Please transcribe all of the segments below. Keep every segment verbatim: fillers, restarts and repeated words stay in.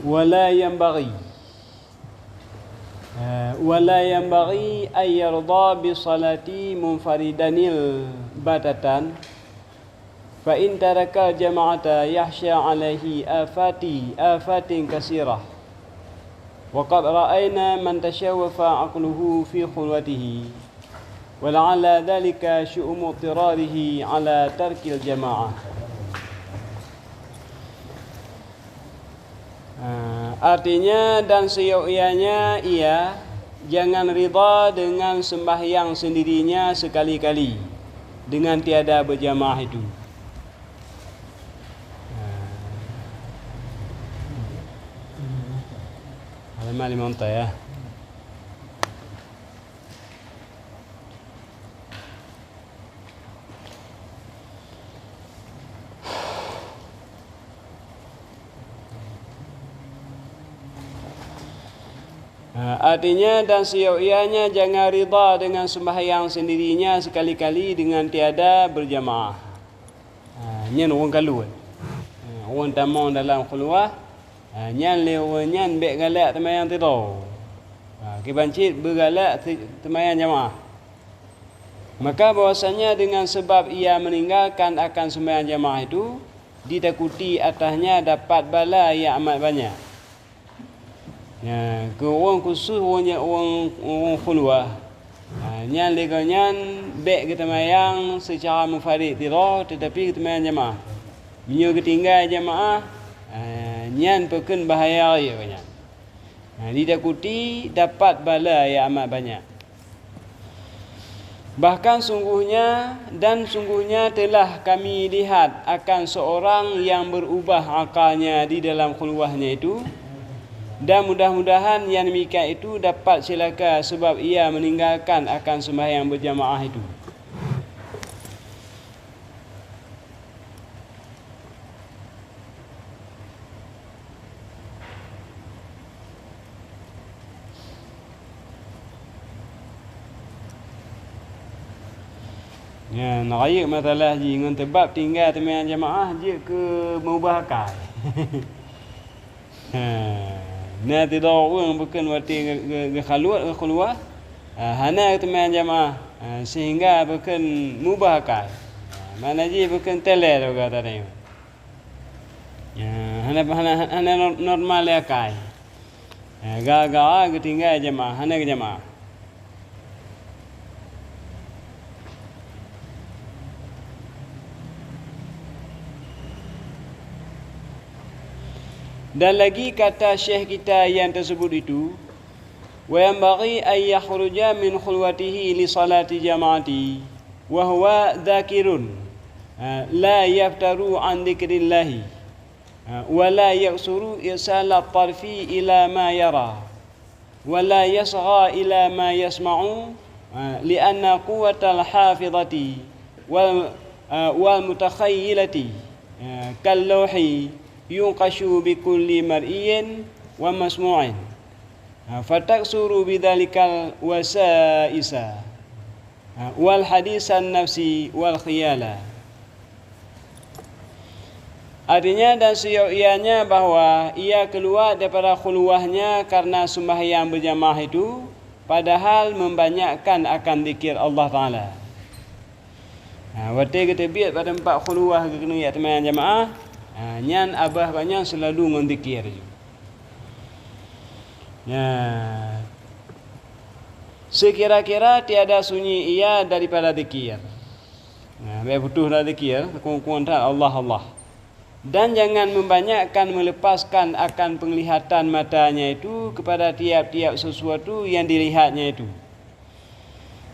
Wa la yanbaghi, eh, wa la yanbaghi an yarda bi salati munfaridanil batatan, fa in tarakal jama'ata yakhsha alaihi afati, afatin katsirah. Wa qad ra'aina man tashawwafa aqluhu fi khulwatihi. Wa la'alla dzalika syu'umu tirarihi ala tarkil jama'ah. Ah, artinya, dan seyok ianya ia jangan ridha dengan sembahyang sendirinya sekali-kali dengan tiada berjamaah itu. Ah. Halaman lima belas, ya. Ha, artinya, dan seyok ianya jangan ridha dengan sembahyang sendirinya sekali-kali dengan tiada berjamaah. Ha, nyan ureuëng kaluet. Ha, ureuëng tamong dalam khulwah, ha, nyan lé ureuëng nyan bék galak teumayang tidoe. Ha, kiban cit beugalak teu-, teumayang jamaah. Maka bahwasanya dengan sebab ia meninggalkan akan sembahyang jamaah itu, ditakuti atasnya dapat bala yang amat banyak. Ya, keu ureuëng khusus ureuëng, ureuëng, ureuëng khulwah. Ha, nyan lé geuh nyan bék geuteumayang seucara munfarid tiroe, teutapi geuteumayang jamaah. Meunyoe geutinggai jamaah, ha, nyan peukheun bahaya raya geuh nyan. Ha, ditakuti dapat bala yang amat banyak. Bahkan sungguhnya, dan sungguhnya telah kami lihat akan seorang yang berubah akalnya di dalam khulwahnya itu, dan mudah-mudahan yang demikian itu dapat celaka sebab ia meninggalkan akan sembahyang berjamaah itu. Nyan, rayeuk masalah jih ngon teubab tinggai teumayang jamaah jeuet keu meubah akai. Ha, na sidroe ureuëng bukon watée ge-, ge-, geukhaluet, geukhuluwah, ha, hana geuteumayang jamaah, ha, sehingga bukon meubah akai. Ha, makna jih bukon teulee lagée tanyoe. Ha, hana, hana, hana nor-, normal lé akai. Ha, gara-gara geutinggai jamaah, hana geujamaah. Dan lagi kata syekh kita yang tersebut itu, "Wa yanbaghi an yakhruja min khulwatihi li salati jama'ati, wa huwa dzakirun, la yaftaru an dzikrillahi, wa la yaksuru irsala tarfi ila ma yara." Wa la yasgha ila ma yasma'u, ah, li anna quwwatal hafizati wal, ah, wal mutakhayyilati, ah, kal lawhi yunqashu bi kulli mar'iyyin wa masmu'in, ah, fataksuru bidzalikal wasa'isa. Ha, wal hadisan nafsi wal khiyala. Artinya, dan siyok ianya bahwa ia keluar daripada khuluwahnya karena sembahyang berjamaah itu, padahal membanyakkan akan zikir Allah Taala. Ha, watée geuteubiet bak teumpat khuluwah geukeuneuk jak teumayang jamaah, ha, nyan abah gobnyan seulalu ngon zikir. Ya. Sekira-kira tiada sunyi ia daripada zikir. Nah, bék putôh na zikir, teukueng-kueng that Allah, Allah. Dan jangan membanyakkan melepaskan akan penglihatan matanya itu kepada tiap-tiap sesuatu yang dilihatnya itu.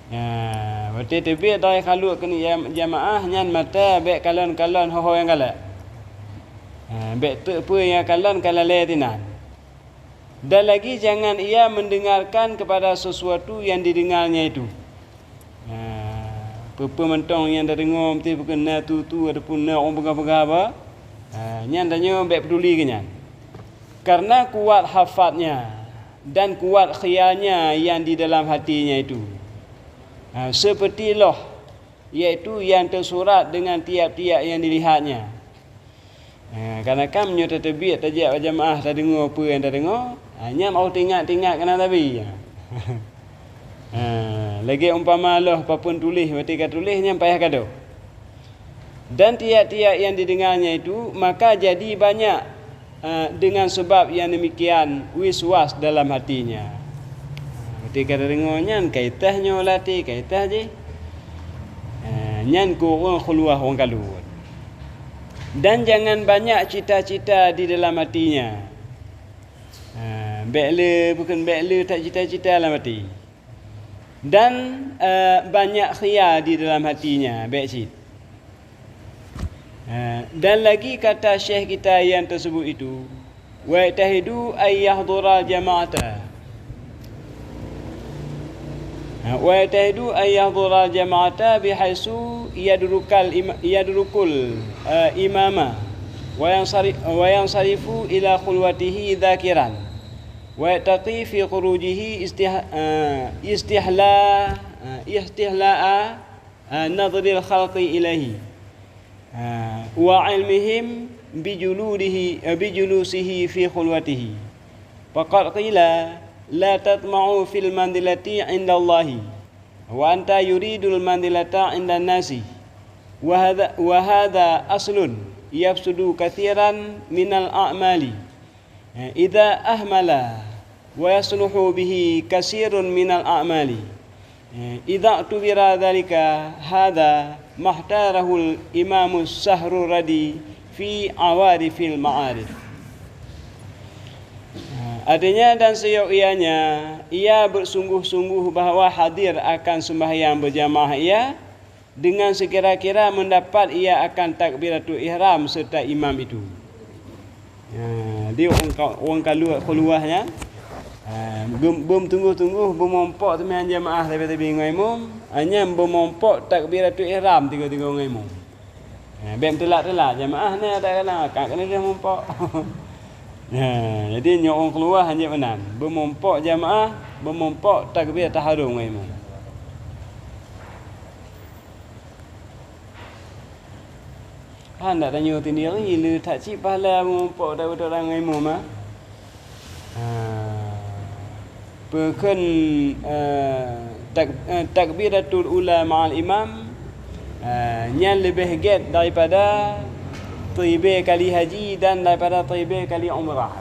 Ya, watée teubiet dari khaluet keuneuk jam-, jamaah nyan mata bék kalon-kalon ho-ho nyang galak. Ya, bék teuk peue nyang kalon ka lalée tinan. Dan lagi jangan ia mendengarkan kepada sesuatu yang didengarnya itu. Nah, peue-peue mantong nyang tadeungoe, meusti bukon na tutu ataupun na ureuëng peugah-peugah haba, ha, nyan tanyoe bék peuduli keu nyan. Karena kuat hafatnya dan kuat khialnya yang di dalam hatinya itu. Ha, seperti loh, yaitu yang tersurat dengan tiap-tiap yang dilihatnya. Ha, karena kan meunyoe tateubiet tajak bak jamaah tadeungoe peue nyang tadeungoe, ha, nyan 'oh teuingat-teuingat keunan tabi. Ha, lagèe umpama lôn papeuen tuléh, watèe ka tuléh nyan payah gadôh. Dan tiap-tiap yang didengarnya itu, maka jadi banyak, eh, dengan sebab yang demikian, wiswas dalam hatinya. Watèe ka tadeungoe nyan, ka itah nyoe latih, ka itah jih. Eh, nyan keu ureueng khuluwah ureueng kaluet. Dan jangan banyak cita-cita di dalam hatinya. Eh, bèk le, bukon bèk le that cita-cita lam hati. Dan, eh, banyak khiyal di dalam hatinya, bèk cit. Eh, dan lagi kata syekh kita yang tersebut itu, "Wajtahidu an yahdhura jama'ata." Eh, "Wajtahidu an yahdhura jama'ata bihaitsu yadrukal ima-, yadrukul, eh, imama wa yansari-, wa yansarifu ila khulwatihi dzakiran." Wa yattaqi fi khurujihi istih-, eh, istihla-, eh, istihla'a, eh, nadhril khalqi ilaihi, eh, wa ilmihim bijuludihi, eh, bijulusihi fi khulwatihi. Faqad qila, "La tatma'u fil manzilati 'indallahi, wa anta yuridul manzilata 'indan nasi." Wa hadha, wa hadha aslun yafsudu katsiran minal a'mali. Eh, idza ahmala wa yasluhu bihi katsirun minal a'mali. Eh, idza tubira dzalika hadza mahtarahul Imamus Sahruradi fi Awarifil Ma'arif. Eh, artinya, dan siyok ianya, ia bersungguh-sungguh bahwa hadir akan sembahyang berjamaah ia, dengan sekira-kira mendapat ia akan takbiratul ihram serta imam itu. Ha, di ureueng ka-, ureueng kaluet khuluwah nyan, ha, gem-, beumeutunggu-tunggu, beumompok teuma jamaah tabi-tabi ngon imum, ha, nyan beumompok takbiratul ihram tiga-tiga ngon imum. Ha, bèk meutelat-telat jamaah na, tak kena, ka keuneuk mompok. Ha, jadi nyoe ureueng khuluwah hanjeuet meunan, beumompok jamaah, beumompok takbiratul ihram ngon imum. Handak tanyoe sendiri le that cit pahala meumpok daripada ureueng imum, ah. Ha. Peukheun, eh, tak-, eh, takbiratul ula ma'al imam, eh, nyan leubeh gét daripada teubée kali haji dan daripada teubée kali umrah.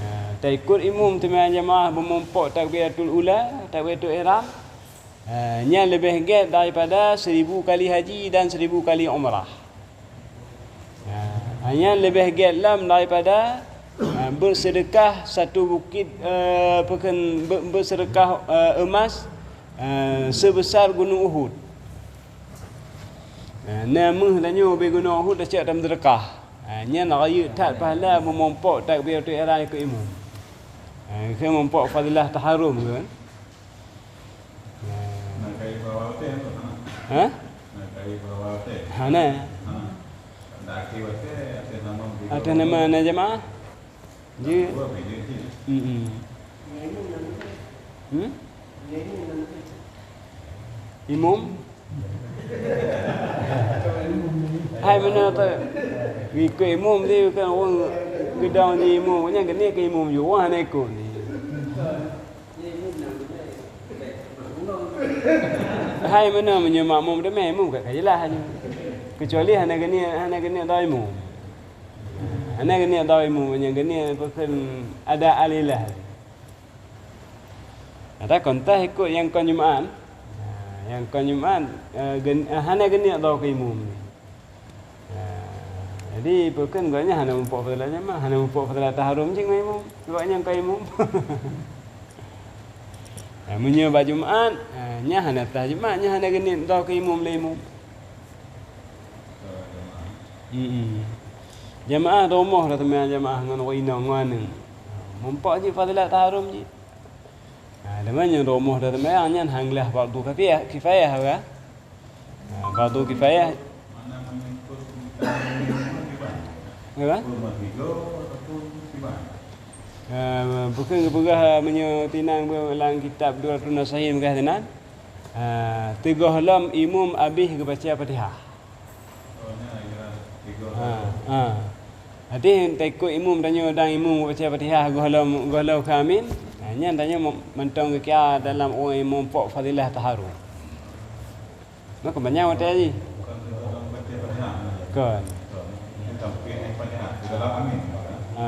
Eh, taikot imum teuma jamaah beumompok takbiratul ula, takbiratul ihram. Eh, nyan leubeh gét daripada seribu kali haji dan seribu kali umrah. Eh, nyan leubeh gét lom daripada, eh, beuseudeukah satu bukit, eh, peukheun, be-, beuseudeukah, eh, emas, eh, seubeusa gunong Uhud. Eh, na méuh tanyoe ubé gunong Uhud tacok tameuseudeukah. Eh, nyan rayeuk that pahala meumompok takbiratul ihram keu imum. Eh, keu mompok fadilah taharrum kan. Na kayu bawah teh tu, hana? Ha? Na kayu bawah teh. Hana. Hana. Ada aki wate, atas nama beliau. Atas nama anak jemaah? Dia. Dua bini sini. Hmm. Hmm? Imum? Hai meunoe tu. Ikut imum dia kan orang gedang di imum. Nyan kena ke imum juga. Wah, nak ikut ni. Hai meunoe meunyoe makmum teumé, imum ka jeulaih nyoe. Kecuali hana geuniet, hana geuniet dong imum. Hana geuniet dong imum, nyang geuniet peukheun ada alilah. Ada kontah ikut nyang kon Jumaat. Nyang kon Jumaat, eh, gen-, eh, hana geuniet dong keu imum. Ha, jadi, peukheun gobnyan hana muphom fadhila jamaah, hana muphom fadhila taharrum cit ngon imum. Gobnyan ka imum. Ha, meunyoe bak Jumaat, ha, nyan hana tah Jumaat, nyan hana geuniet dong keu imum lé imum. Mm-mm. Jamaah rumoh dah teuma jamaah ngon ureueng inong ngon aneuk. Muphom cit fadhila taharrum cit. Ha, teuma nyang rumoh dah teuma nyan hang lheueh fardu kifayah, kifayah ka? Ha, fardu kifayah. Apa? Ha, bukon geupeugah meunyoe tinang beu lam kitab Durratun Nasihin peugah teunan. Ha, teugoh lom imum abéh geubaca Fatihah. Ha, Ha. Até taikot imum tanyoe dan imum baca Fatihah gohlom, gohlom keu amin. Ha, nyan tanyoe mantong geukira dalam ureuëng nyang mumpok fadilah taharrum. Maka banyak watée jih. Kon. Ha,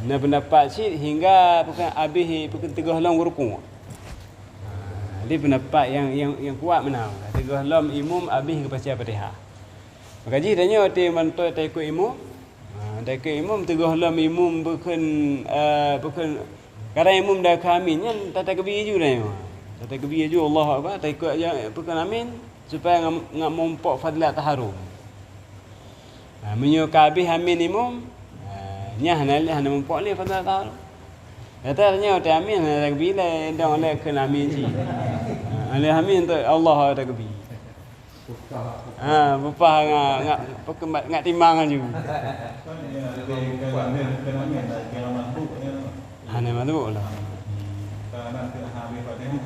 na pendapat cit hingga bukan abéh bukan teungoh lom rukuk. Ha, jadi pendapat yang, yang, yang kuat meunan. Teungoh lom imum abéh geubaca Fatihah. Maka jih tanyoe watée mantong taikot imum. Ha, taikot imum teungoh lom imum bukon, eh, bukon kadang imum dah keu amin nyan tatakbir ju tanyoe. Tatakbir ju Allahu Akbar, taikot aja bukon amin. Supaya ngam-, ngam mumpok fadilat taharrum. Ha, meunyoe ka abéh amin imum, ha, nyan hana lé, hana mumpok lé fadilat taharrum. Nyata nyoe teu amin hana takbir lé, dong lé kheun amin cit. Ha, lé amin tu Allah takbir. Ha, bupah ngak, ngak, ngak timang laju. Hana masbuk lah.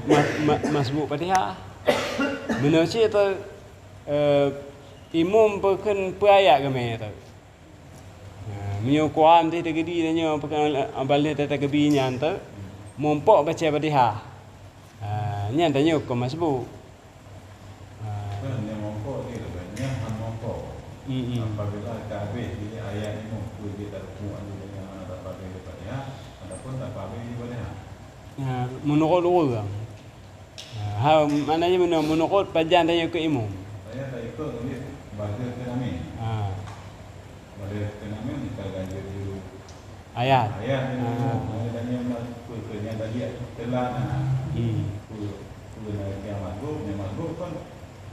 Ma-, ma-, masbuk Fatihah. Meunyoe cit tu, eh, imum peukheun peue ayat geumé tu. Ha, meunyoe Quran teuh teugeudi tanyoe peukheun, eh, baleh teuh teugeudi nyan tu, mumpok baca Fatihah. Ha, nyan tanyoe kon masbuk. Ha. Kan nyang mumpok ni, nyang hana mumpok. Mm-mm. Apabila ka habéh di ayat imum, peue jih tarukuk aju nyang hana tapabéh di Fatihah, ataupun tapabéh di Fatihah. Ha, meunurot ureuëng. Ha, maknanya meunurot, meunurot pajan tanyoe keu imum. Saya tak ikut tulis baca keu amin. Ha. Baca keu amin, kita ganjil dulu. Ayat. Ayat ni, ha. Maknanya tanya peue keu nyang tadi telan, ha. Hmm. Peue, peue na nyang masbuk, nyang masbuk kan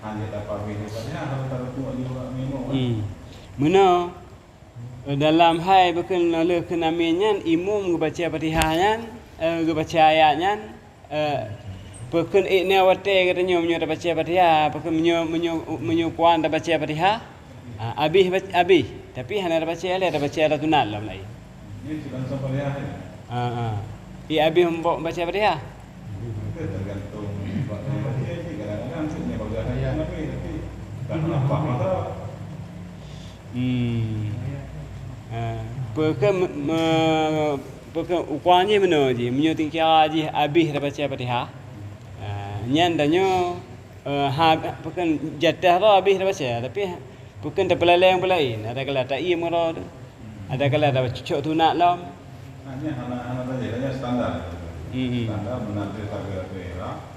hanya tapabéh di Fatihah, kalau tarukuk di ureuëng imum, kan? Hmm. Meunoe. Eh, dalam hai bukon lheueh kheun amin nyan, imum geubaca Fatihah nyan, eh, geubaca ayat nyan, eh, bukon ék na watée geutanyoe meunyoe tabaca Fatihah, bukon meunyoe, meunyoe, meunyoe Quran tabaca Fatihah, ah, abéh bac-, abéh, tapi hana tabaca lé, tabaca tasunat lom laén. Ini langsung Fatihah ya? Ah, ah. Iya, abéh mumpok baca Fatihah. Itu tergantung bak yang baca sih. Kadang-kadang sih dia baca ayat Nabi, tapi tak nampak mata. Hmm. Ha. Peue kheun me-, me-, peue kheun ukua jih meunoe jih. Meunyoe tingkira jih abéh tabaca Fatihah. Ha, nyan tanyoe, eh, ha, peue kheun jatah tu abéh tabaca, tapi peue kheun tapeulaleng peue laén. Ada kala taiem keudroe tu. Ada kala ada cucok tunak lom. Hanya hana, hana tadi, hanya standar. Hmm. Standar menanti takbiratul ihram.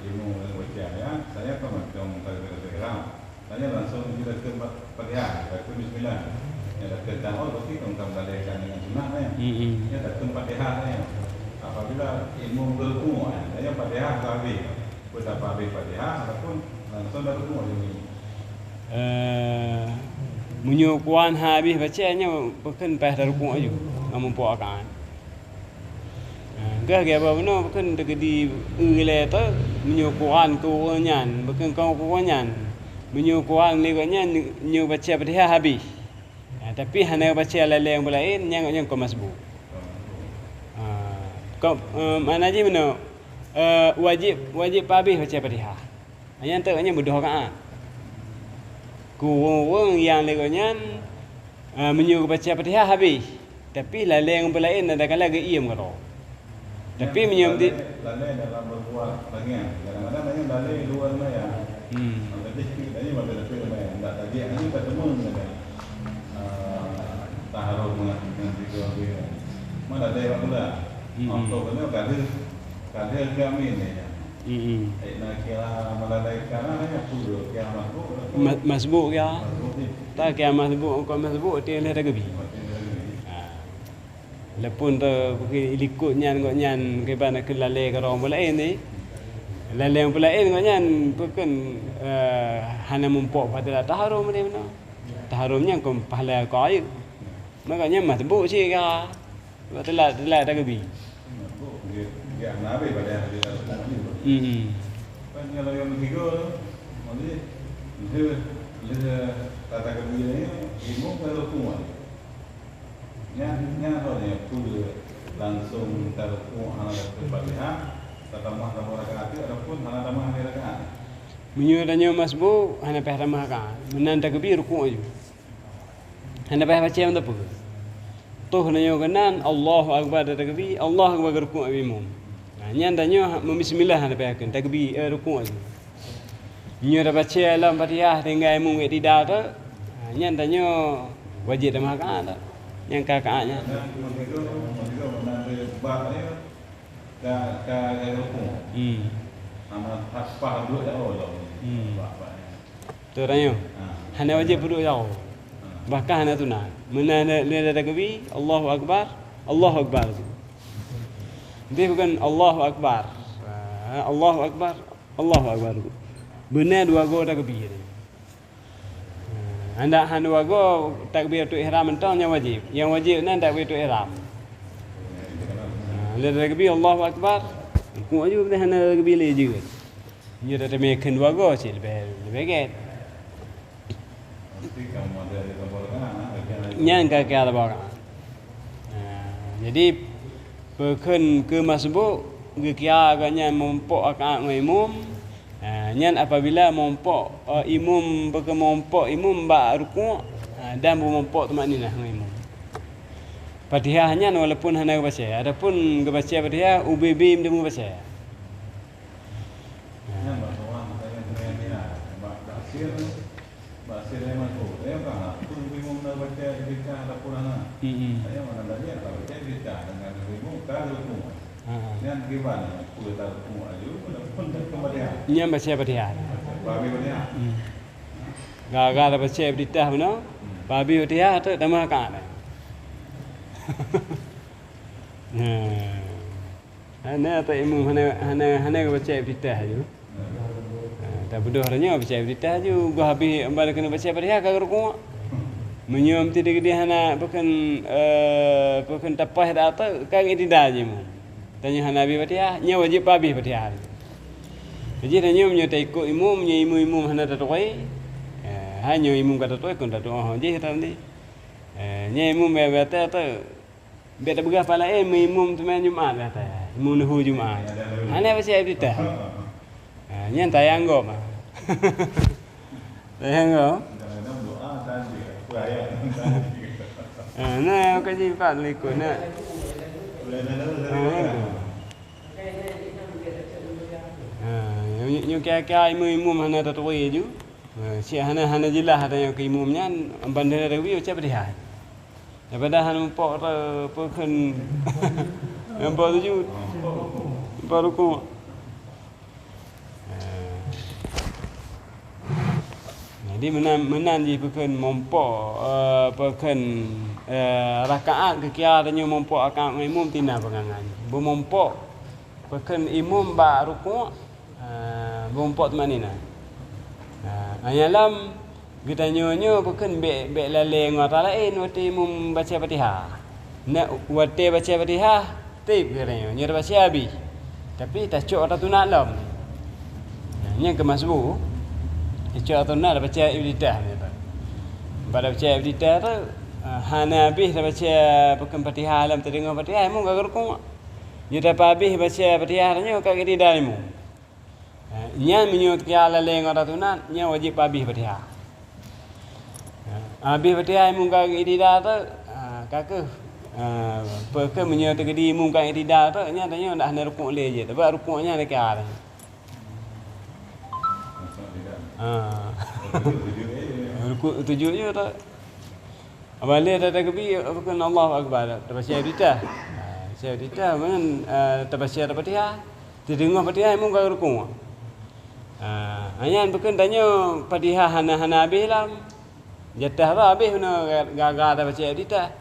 Ilmu yang baca ya, saya kan macam takbiratul ihram. Saya langsung kita ke Fatihah, kita ke bismillah. Ya, kita ke dakwah berarti kan kita melalaikan dengan sunat ya. Hmm. Ya, kita ke Fatihah ya. Apabila ilmu berumur, saya Fatihah tak habis. Peue tapabéh Fatihah ataupun langsung tarukuk aju? Eh, meunyoe Quran habéh baca nyoe peue kheun paih tarukuk aju, ngon mumpok rakaat. Eh, gah geuba bunoe peue kheun teugeudi ilée tu, meunyoe Quran keu ureuëng nyan, peue kheun keu ureuëng nyan. Meunyoe Quran lé gobnyan nyoe baca Fatihah habéh. Ha, tapi hana baca laleng peue laén, nyan, nyan kon masbuk. Ha, kon, eh, makna jih meunoe, eh, wajéb, wajéb pabéh baca Fatihah. Nyan teuk nyan beudôh rakaat. Keu ureuëng-ureuëng nyang lé gobnyan, eh, meunyoe baca Fatihah habéh, tapi laleng peue laén ada kala geuiem keudroe. Tapi meunyoe di lalai, lalai dalam berbuat bagian. Kadang-kadang hanya lalai luar maya. Hmm. Jadi, hanya pada lepas maya. Tak tadi hanya tak temun saja. Ah, tak harus mengaji dengan tiga dia. Mana lalai waktu dah? Hmm. Waktu kena kada, kada kami ni ya. Hmm. Eh, nak kira melalaikan hanya puluh, kira masbuk. Ma-, masbuk ya. Masbuk ni. Tak kira masbuk, kon masbuk, dia lah dah gebi. Dia dah gebi. Ha. Walaupun tu bukon ilikot nyan gobnyan kiban keu laleng keudroe peue laén ni. Laleng peue laén gobnyan peue kheun, eh, hana mumpok fadilah taharrum ni meunoe. Taharrum nyan kon pahala keu ayeuk. Maka nyan masbuk cit ka. Sebab telat, telat dah gebi. Hmm. Nyan, nyan hanya peue langsung tarukuk hana baca Fatihah, tatamah saboh rakaat teuk ataupun hana tamah lhèe rakaat. Meunyoe tanyoe masbuk, hana payah tamah rakaat. Meunan takbir rukuk aju. Hana payah baca meuteupeu. Toh tanyoe keunan, Allahu Akbar, takbir, Allahu Akbar, geurukuk bak imum. Nah, nyan tanyoe meubismillah hana payah kheun, takbir, eh, rukuk laju. Nyoe tabaca lam Fatihah tinggai imum iktidal tu, nah, nyan tanyoe wajéb tamah rakaat tu. Nyang ka rakaat nyan. Ka, ka, ka rukuk. Hmm. Hana pas, pas duek dah, oh, dah. Hmm. Bah, bah. Beutôi tanyoe. Ha. Hana wajéb peuduek jaroe. Ha. Bahkan hana sunat. Meunan lé, lé takbir, Allahu Akbar, Allahu Akbar. Nanti bukan Allahu Akbar. Ha, Allahu Akbar, Allahu Akbar. Beuna dua goe takbir. Ha, handak hana dua goe takbiratul ihram mantong nyang wajéb. Nyang wajéb nyan takbiratul ihram. Ha, lé takbir Allahu Akbar. Rukuk laju, hana takbir lé jeuet. Nyoe dah teumé kheun dua goe cit leubeh, leubeh gét. Nyan ka kira saboh rakaat. Ha, jadi, peukheun keu masbuk, geukira gobnyan meumpok rakaat ngon imum. Ha, nyan apabila meumpok, eh, imum, peukheun meumpok imum bak rukuk, ha, dan beumeumpok tumakninah ngon imum. Fatihah nyan walaupun hana geubaca, adapun geubaca Fatihah, ubé-bé meubaca. Nyan bak soe nyang tanyong, bak, bak sir, bak sir Imam Syukri. Tanyong ka, peue imum na baca iftitah ataupun hana? Hmm. Tanyong mana belajar, ka baca iftitah, dan ka imum ka rukuk. Ha. Nyan kiban, peue ta rukuk laju, ataupun ta Fatihah? Nyan baca Fatihah. Baca, baca Fatihah. Hmm. Gara-gara baca iftitah bunoe, hmm, baca Fatihah tu tamah rakaat. Nah. Hana, tak imum hana, hana, hana baca iftitah laju. Ha, tabeudôh tanyoe baca iftitah laju, goh habéh ban keuneuk baca Fatihah ka rukuk. Meunyoe meuti digeudieh hana peukheun, eh, peukheun tapaih dak ateueh, ka iktidal jih imum. Tanyoe hana habéh Fatihah, nyoe wajéb habéh Fatihah. Jadi tanyoe meunyoe taikot imum, nyoe imum-imum hana tatuai, eh, ha nyoe imum ka tatuai, kon tatuai, oh, jih tadi. Eh, nyoe imum bèk, bèk ateueh, ateueh. Bèk tapeugah pat laén meuimum teuma Jumat gata, imum leuhô Jumat. Hana baca iftitah. Ha, nyan tayang gob. Tayang gob. Ha, na ka jipat likot na. Ha, nyan tu. Ha, nyoe, nyoe kira-kira imum-imum hana taturi ju. Ha, si hana, hana jeulaih ata nyang keu imum nyan, ban hana taturi baca Fatihah. Daripada hana muphom peukheun nyang bak sujud, bak rukuk. Jadi meunan, meunan jih peukheun muphom, eh, peukheun, eh, rakaat geukira tanyoe muphom rakaat ngon imum tina peungangan. Beumuphom peukheun imum bak rukuk, Ah, beumuphom tumakninah. Ah, nyang lom geutanyoe nyoe peukheun bèk, bèk lalée ngon ata laén watée imum baca Fatihah. Nak watée baca Fatihah, tieb geutanyoe, nyoe tabaca habéh. Tapi tacok ata tunat lom. Nah, nyan keu masbuk. Tacok ata tunat tabaca iftitah nyoe tu. Bak tabaca iftitah tu, ah, hana habéh tabaca peukheun Fatihah lom, tadeungoe Fatihah, imum ka geurukuk. Nyoe tapeuhabéh baca Fatihah nyoe ka geutida imum. Ha, nyan meunyoe ka lalée ngon ata tunat, nyan wajéb peuhabéh Fatihah. Ha, habéh Fatihah imum ka geutida tu, ha, ka keuh, ha, peue keuh meunyoe teukeudi imum ka geutida tu, nyan tanyoe dak hana rukuk lé jih, teuma rukuk nyan ka. Ha. Rukuk sujud nyoe tu. Awai lé tatakbir, peukheun Allahu Akbar, tabaca iftitah. Ha, tabaca iftitah, meunan, eh, tabaca Fatihah. Tadeungoe Fatihah, imum ka rukuk. Ha, nyan peukheun tanyoe Fatihah hana, hana habéh lom. Jatah tu habéh bunoe gara-gara tabaca iftitah.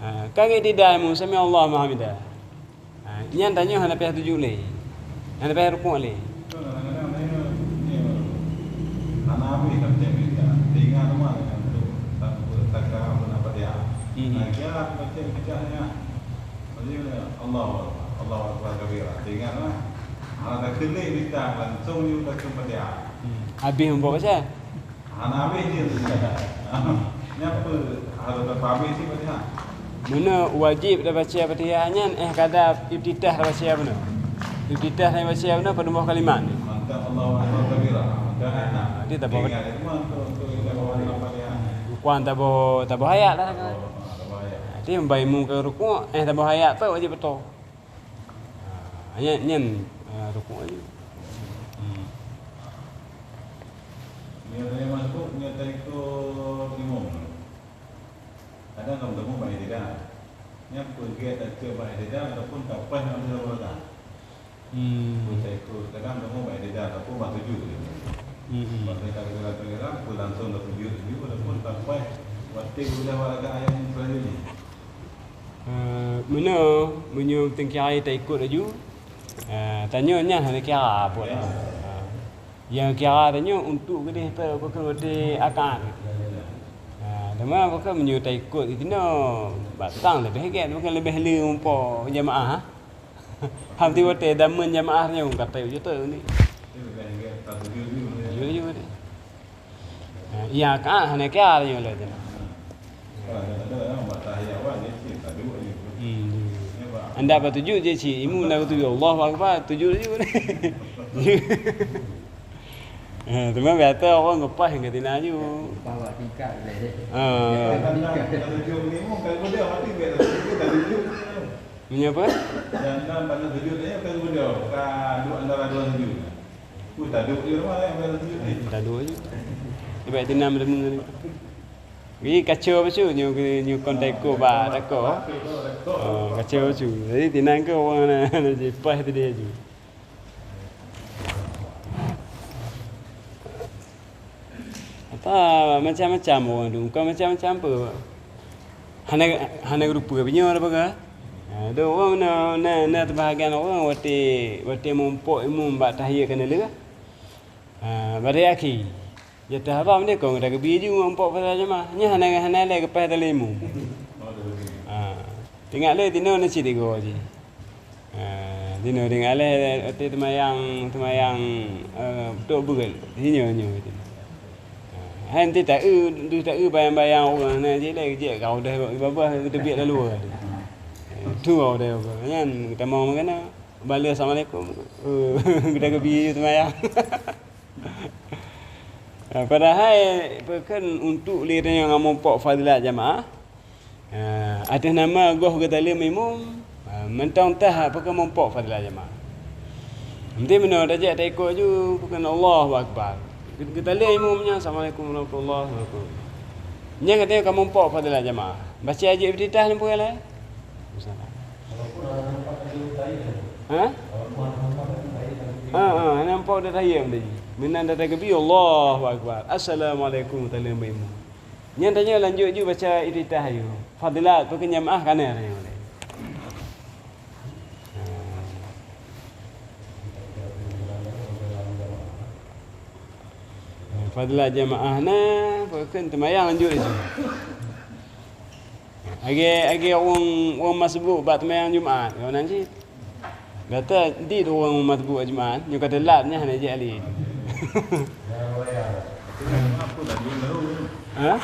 Ha, ka geutida imum, sami Allahu liman hamidah. Ha, nyan tanyoe hana payah sujud lé. Hana payah rukuk lé. Kadang-kadang tanyoe, nyoe, hana habéh lam cek berita. Teuingat teuma lam cek berita. Tak, tak kira pun apa dia. Hmm. Nah, kira aku baca berita nya. Jadi, Allahu Akbar, Allahu Akbar kabira. Teuingat lah. Hana takheun lé berita, langsung nyoe takheun Fatihah. Hmm. Habéh muphom baca. Hana habéh jih. Nyan peue harôh tapeuhabéh cit Fatihah? Meunan wajéb tabaca Fatihah nyan, eh, kada iftitah tabaca bunoe. Iftitah tabaca bunoe padum boh kalimat. Mantap, Allahu Akbar kabira. Mantap, enak. Jadi, tak apa. Ingat, itu mah untuk, untuk kita bawa dalam Fatihah. Kuan taboh, taboh ayat lah. Jadi, bah imum ka rukuk, eh, taboh ayat tu wajib beutôi. Ha, nyan, nyan, ha, rukuk laju. Hmm. Nyoe teurimong rukuk, nyoe teurimong imum. Kadang kamoe teumé bak i'tidal. Nyan peugét tacok bak i'tidal ataupun tapaih lam dalam rakaat. Hmm. Peue teurimong, kadang teumé bak i'tidal ataupun bak sujud. Hmm. Bak teurimong, peue langsung bak sujud laju ataupun tapaih watèe geulah bak rakaat nyang selanjutnya. Eh, meunoe, meunyoe teukirai taikot laju, eh, tanyoe nyan hana kira buet. Eh, nyang kira tanyoe untuk keudeh pe-, peukeuh watèe rakaat. Eh, teuma peukeuh meunyoe taikot sinoe, batang leubeh gét, bukan leubeh le muphom jamaah, ha? Hana watèe dameun jamaah nyoe ka tayue jeuet ni. Jeuet, jeuet. Ha, iya, ka hana kira nyoe lé. Hmm. Anda bak sujud je cit, imum na sujud, Allahu Akbar, sujud laju. Ha, teuma biasa orang ngeupah nyang ka tina laju. Bahwa tingkat lé. Ha. Tingkat. Meunyoe apa? Dan, dan pada sujud ni kan mudah. Ka dua antara dua sujud. Ku taduk je rumah yang pada sujud ni. Taduk je. Sebab itu enam lima ni. Jadi kacau bacut nyoe, nyoe kon taikot bak tako. Oh, kacau bacut. Jadi tinan ke orang na, na jipah tu dia je. Apa macam-macam orang tu, bukan macam-macam pun. Hana, hana rupa binyoe dah peugah. Ha, ada orang na, na, na sebahagian orang watèe, watèe muphom imum bak tahiyat ka na lheueh. Ha, bak tahiyat akhé. Ya, teuh haram deh, kon geuda geubi ju ngon pok pasal jamaah. Nyan hana, hana lé geupaih teurimong. Ha. Teuingat lé tinoe na cit tiga jih. Ha, tinoe teuingat lé, watèe teumayang, teumayang, eh, tok beureuet. Sinyoe nyoe tinoe. Ha, hai enti taeu, deuh taeu bayang-bayang ureueng na jih lé, jih ka udah babah geuteubiet lalu. Tu udah nyan tamong meukeuna. Baleue assalamualaikum. Oh, geuda geubi teumayang. Ah, padahai peukon untuk lé tanyoe ngon muphom fadilat jamaah. Ah, ateueh nama goh geutaleuem imum, ah, mantong tah peukon muphom fadilat jamaah. Meusti meunoe tajak taikot ju peukon Allahu Akbar. Geutaleuem imum nyan, "Assalamualaikum warahmatullahi wabarakatuh." Nyan geutanyoe ka muphom fadilat jamaah. Baca jih iftitah nyan peue lé? Ha? Ha, ha, hana nampak dah tahiyat tadi. Meunan dah tageubi, Allahu Akbar. Assalamualaikum, taleuem bak imum. Nyan tanyoe lanjut ju baca iftitah ju. Fadilat, peukon jamaah ka na tanyoe. Fadilat jamaah na, peukon teumayang lanjut ju. Lagèe, lagèe ureueng, ureueng masbuk bak teumayang Jumat, nyoe nan cit. Gata dit ureueng masbuk Jumat, nyoe ka teulat nyan hana jak lé. Ha?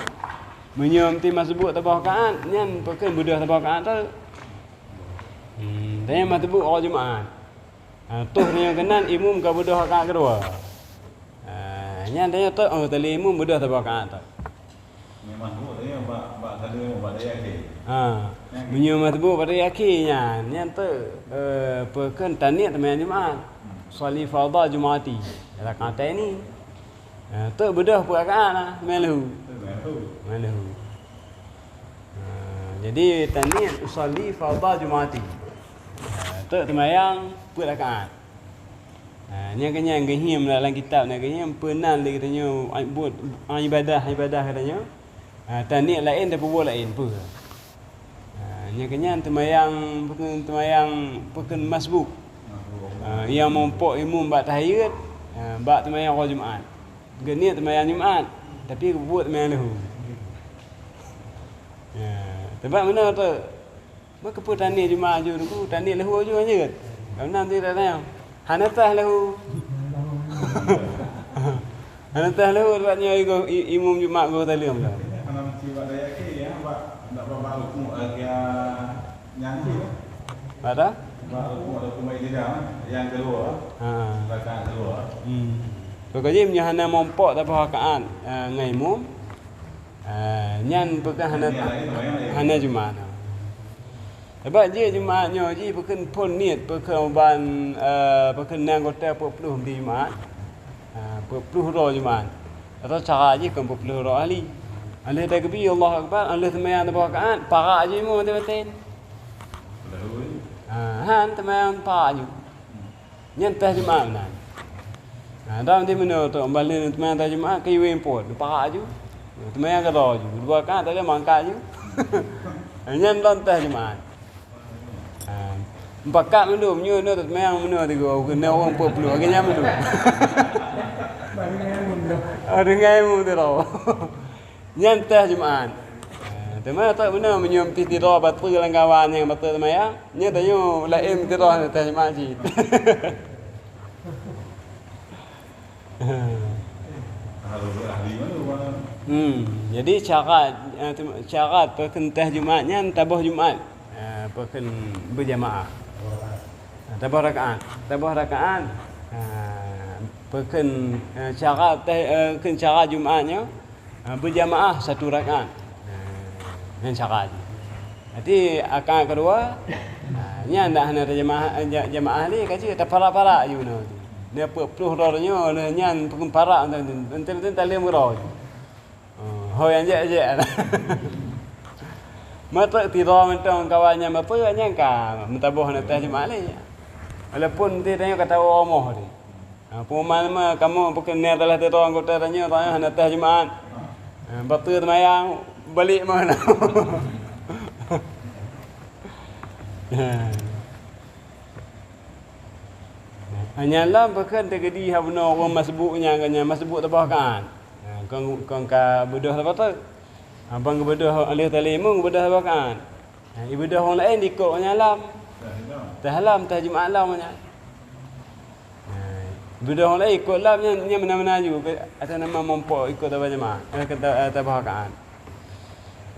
Meunyoe meusti masbuk saboh rakaat, nyan peukon beudôh saboh rakaat teuk. Hmm, dan nyan masbuk uroe Jumat. Ha, toh nyoe keunan imum ka beudôh rakaat keudua. Ah, nyan tanyoe teuk, oh, taleuem imum beudôh saboh rakaat teuk. Memang tu, tanyoe bak, bak taleuem imum bak tahiyat akhé. Ha, meunyoe masbuk bak tahiyat akhé nyan, nyan teuk, eh, peukon taniet teumayang Jumat. Hmm. Shalli fardha Jum'ati, rak'ataini. Eh, teuk beudôh peuet rakaat lah, meulehu. Meulehu. Meulehu. Ha, jadi taniet usalli fardha Jum'ati. Ha, teuk teumayang peuet rakaat. Ha, nyan keuh nyan geuhiem lam kitab nyan geuhiem peunan lé geutanyoe buet ibadah-ibadah geutanyoe. Ha, taniet laén dan peubuet laén peue. Ha, nyan keuh nyan teumayang, peukon teumayang, peukon masbuk. Ha, nyang muphom imum bak tahiyat, ha, bak teumayang uroe Jumat. Geuniet teumayang Jumat, tapi geubuet teumayang leuhô. Ya, teuma meunoe teuk. Meukeupeu taniet Jumat aju teungku, taniet leuhô aju hanjeuet. Kareuna nanti dak tanyong, hana tah leuhô. Hana tah leuhô, sebab nyoe i-, imum Jumat goh taleuem dah. Hana meusti bak daya kiri, ya, bak, bak, bak rukuk lagi, ya, nyan cit, ya. Bak dah? Bak rukuk, rukuk bak ijtihad, yang kedua. Ha. Rakaat kedua. Hmm. Pokok jih meunyoe hana muphom saboh rakaat, eh, ngon imum, Ah, nyan peugah hana, hana Jumat. Sabab jih Jumat nyoe jih peukheun phon niet, peukheun ban, eh, peukheun anggota peuet ploh di Jumat. Ah, peuet ploh droe Jumat. Atau cara jih kon peuet ploh droe ahli. Alheuh takbir, Allahu Akbar, alheuh seumayang saboh rakaat, parak jih mu maté-maté. Ah, han seumayang parak jih. Nyan teuh Jumat meunan. Nah, dam di meunyoe tu, bah lheueh teumanyong teuh Jumat, keu iweng pot, parak aju. Teumanyong keudroe aju, dua rakaat tadi mangkat aju. Nyan lom teuh Jumat. Ha, mupakat mandum, nyoe, nyoe teumanyong meunyoe tiga, keunoe ureueng peuet ploh, lagèe nyan mandum. Oh, deungon ilmu tu tau. Nyan teuh Jumat. Ha, teuma tak beuna meunyoe meuti sidroe bateue lam kawan nyang bateue seumayang, nyoe tanyoe laén sidroe teuh Jumat cit. Hmm, jadi syarat, eh, syarat peukheun teuh Jumat nyan taboh Jumat, eh, peukheun beujamaah. Taboh rakaat, taboh rakaat, eh, peukheun, eh, syarat teuh, eh, kheun syarat Jumat nyoe, Ha, beujamaah satu rakaat. Ha, nyan syarat. Jadi, rakaat keudua, ha, nyan dak hana tajamaah, ja-, jamaah lé, ka jeuet taparak-parak aju na. Na peuet ploh droe nyoe, lheueh nyan peukheun parak, penting-penting taleuem keudroe. Ha, ho nyang jek-jek. Meuteuk sidroe mantong kawan nyang bapeue nyan ka meutaboh na teuh jamaah lé. Walaupun teuh tanyoe ka tawoe rumoh teuh. Ha, peumahaman kamoe peukeuneuk teulah teuh anggota tanyoe, tanyoe hana teuh Jumat. Ha, bateue seumayang, balek meunan. Ha, nyan lom peukheun teukeudi haba bunoe ureueng masbuk nyan, nyan masbuk saboh rakaat. Ha, kon, kon ka beudôh saboh teuk. Ha, ban geubeudôh lheueh taleueng imum, geubeudôh saboh rakaat. Ha, ibeudôh ureueng laén ikot nyan lom. Teuh lom, teuh Jumat lom nyan. Ha, ibeudôh ureueng laén ikot lom nyan, nyan meunan-meunan aju, atas nama mumpok ikot taboh jamaah, eh, ke ta-, eh, taboh rakaat.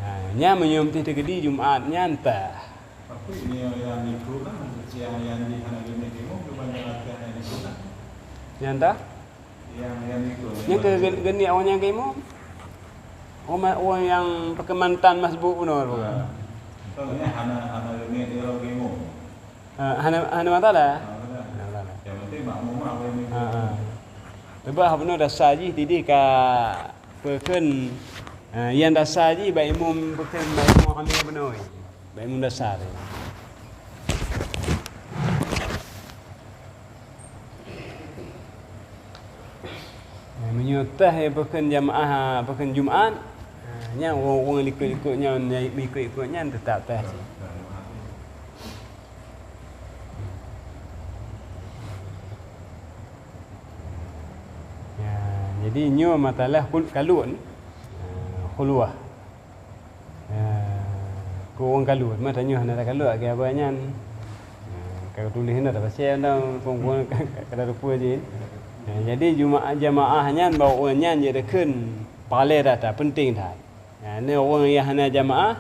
Ha, nyan meunyoe meuti teukeudi Jumat nyan teuh. Tapi nyoe nyang ikot kan, nyang, nyang di hana geuneuk imum, kebanyakan nyang ikot kan. Nyan teuh? Nyang, nyang itu, nyan keuh gen-, geuniet awak nyan keu imum. Ureueng ma-, ureueng nyang peukemantan masbuk bunoe tu. Ha. Soalnya hana, hana geuniet dia keu imum. Ha, hana, hana masalah. Hana masalah. Hana masalah. Yang penting makmum awak ni. Ha, ha. Sebab bunoe dasar jih didih ka peukheun, ha, nyang dasar jih bak imum peukheun bak imum amé bunoe. Bak imum dasar. Eh, meunyoe teuh, eh, peukheun jamaah, peukheun Jumat, eh, nyan ureueng-ureueng likot-likot nyan, meuikot-ikot nyan teutap teuh cit. Ya, jadi nyoe masalah kul-, kalon, eh, khuluwah. Ya, keu ureueng kalon, meutanyoe hana takalon lagèe abah nyan. Ya, ka tuléh na tapasai na, kong-kong ka, ka, ka tarupa jih. Ya, jadi juma-, jamaah nyan bak ureueng nyan jeuet takheun pahala that, penting that. Ya, nyoe ureueng nyang hana jamaah,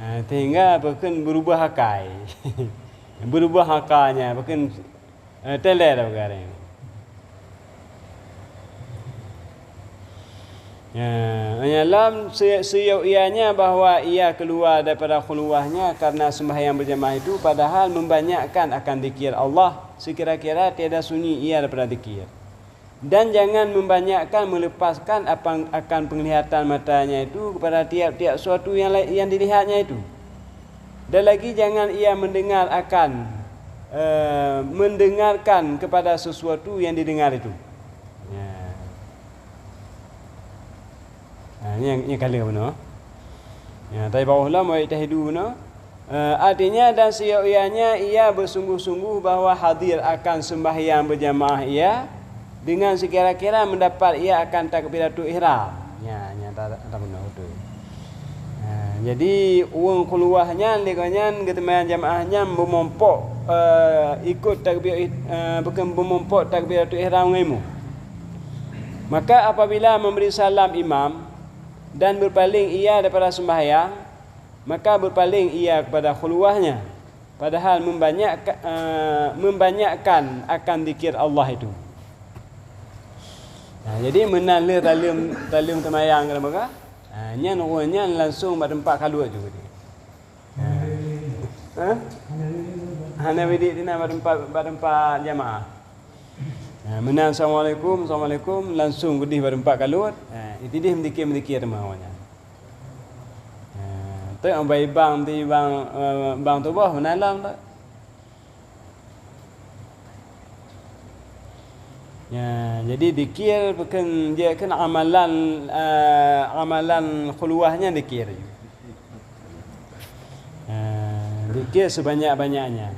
ya, sehingga peukheun beurubah akai. Beurubah akai nyan, peukheun Eh, teuler dah peugah nyan. Ya, hanya lam se-, siyok ianya bahwa ia keluar daripada khuluwahnya karena sembahyang berjamaah itu, padahal membanyakkan akan zikir Allah, sekira-kira tiada sunyi ia daripada zikir. Dan jangan membanyakkan melepaskan apan-, akan penglihatan matanya itu kepada tiap-tiap suatu yang lai-, yang dilihatnya itu. Dan lagi jangan ia mendengar akan, eh, mendengarkan kepada sesuatu yang didengar itu. Ya. Ha, nyan, nyan kala bunoe. Ya, tapi bak ulama ijtihadu bunoe. Eh, artinya, dan siyok ianya ia bersungguh-sungguh bahwa hadir akan sembahyang berjamaah ia, dengan sekira-kira mendapat ia akan takbiratul ihram. Ya, nyan ta-, ta-, bunoe beutôi. Ha, jadi, ureueng khuluwah nyan, lé gobnyan geuteumanyong jamaah nyan beumompok, eh, ikot takbir ih-, eh, bukan beumompok takbiratul ihram ngon imum. Maka apabila memberi salam imam dan berpaling ia daripada sembahyang, maka berpaling ia kepada khuluwahnya. Padahal membanyak, eh, membanyakkan akan zikir Allah itu. Nah, jadi meunan lheueh taleuem, taleuem teumayang keu lembaga, Ha, nyan ureuëng nyan langsung bak teumpat kaluet juga dia. Ha. Ha? Hana bidik dinan bak teumpat, bak teumpat jamaah. Ha, meunan assalamualaikum, assalamualaikum, langsung keudeh bak teumpat kaluet. Ha, itideh meudikir-meudikir teuma awaknyan. Ha, tu nyang bai bang di bang, eh, bang tuboh meunan lom tu. Ya, jadi dikir bukan dia kan amalan, eh, amalan khuluwahnya dikir. Eh, dikir sebanyak-banyaknya.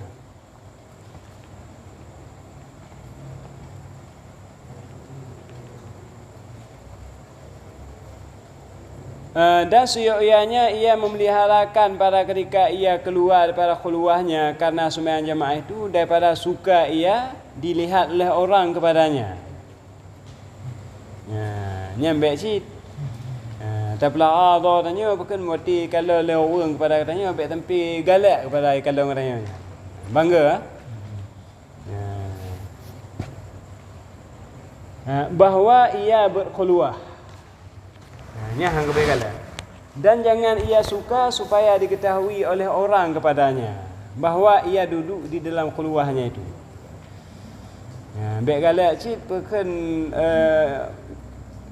Eh, dan siyok ianya ia memeliharakan pada ketika ia keluar daripada khuluwahnya karena sembahyang jamaah itu daripada suka ia dilihat oleh orang kepadanya. Ya, nyan bèk cit. Ha, tapeulahara tanyoe bukon meuti kalau lé ureueng kepada tanyoe bèk tampi galak kepada kalon tanyoe. Bangga, ha? Ya. Ha, bahwa ia berkhuluwah. Ha, nyan hang keubri galak. Dan jangan ia suka supaya diketahui oleh orang kepadanya bahwa ia duduk di dalam khuluwahnya itu. Ha, bèk galak cit peukheun, eh,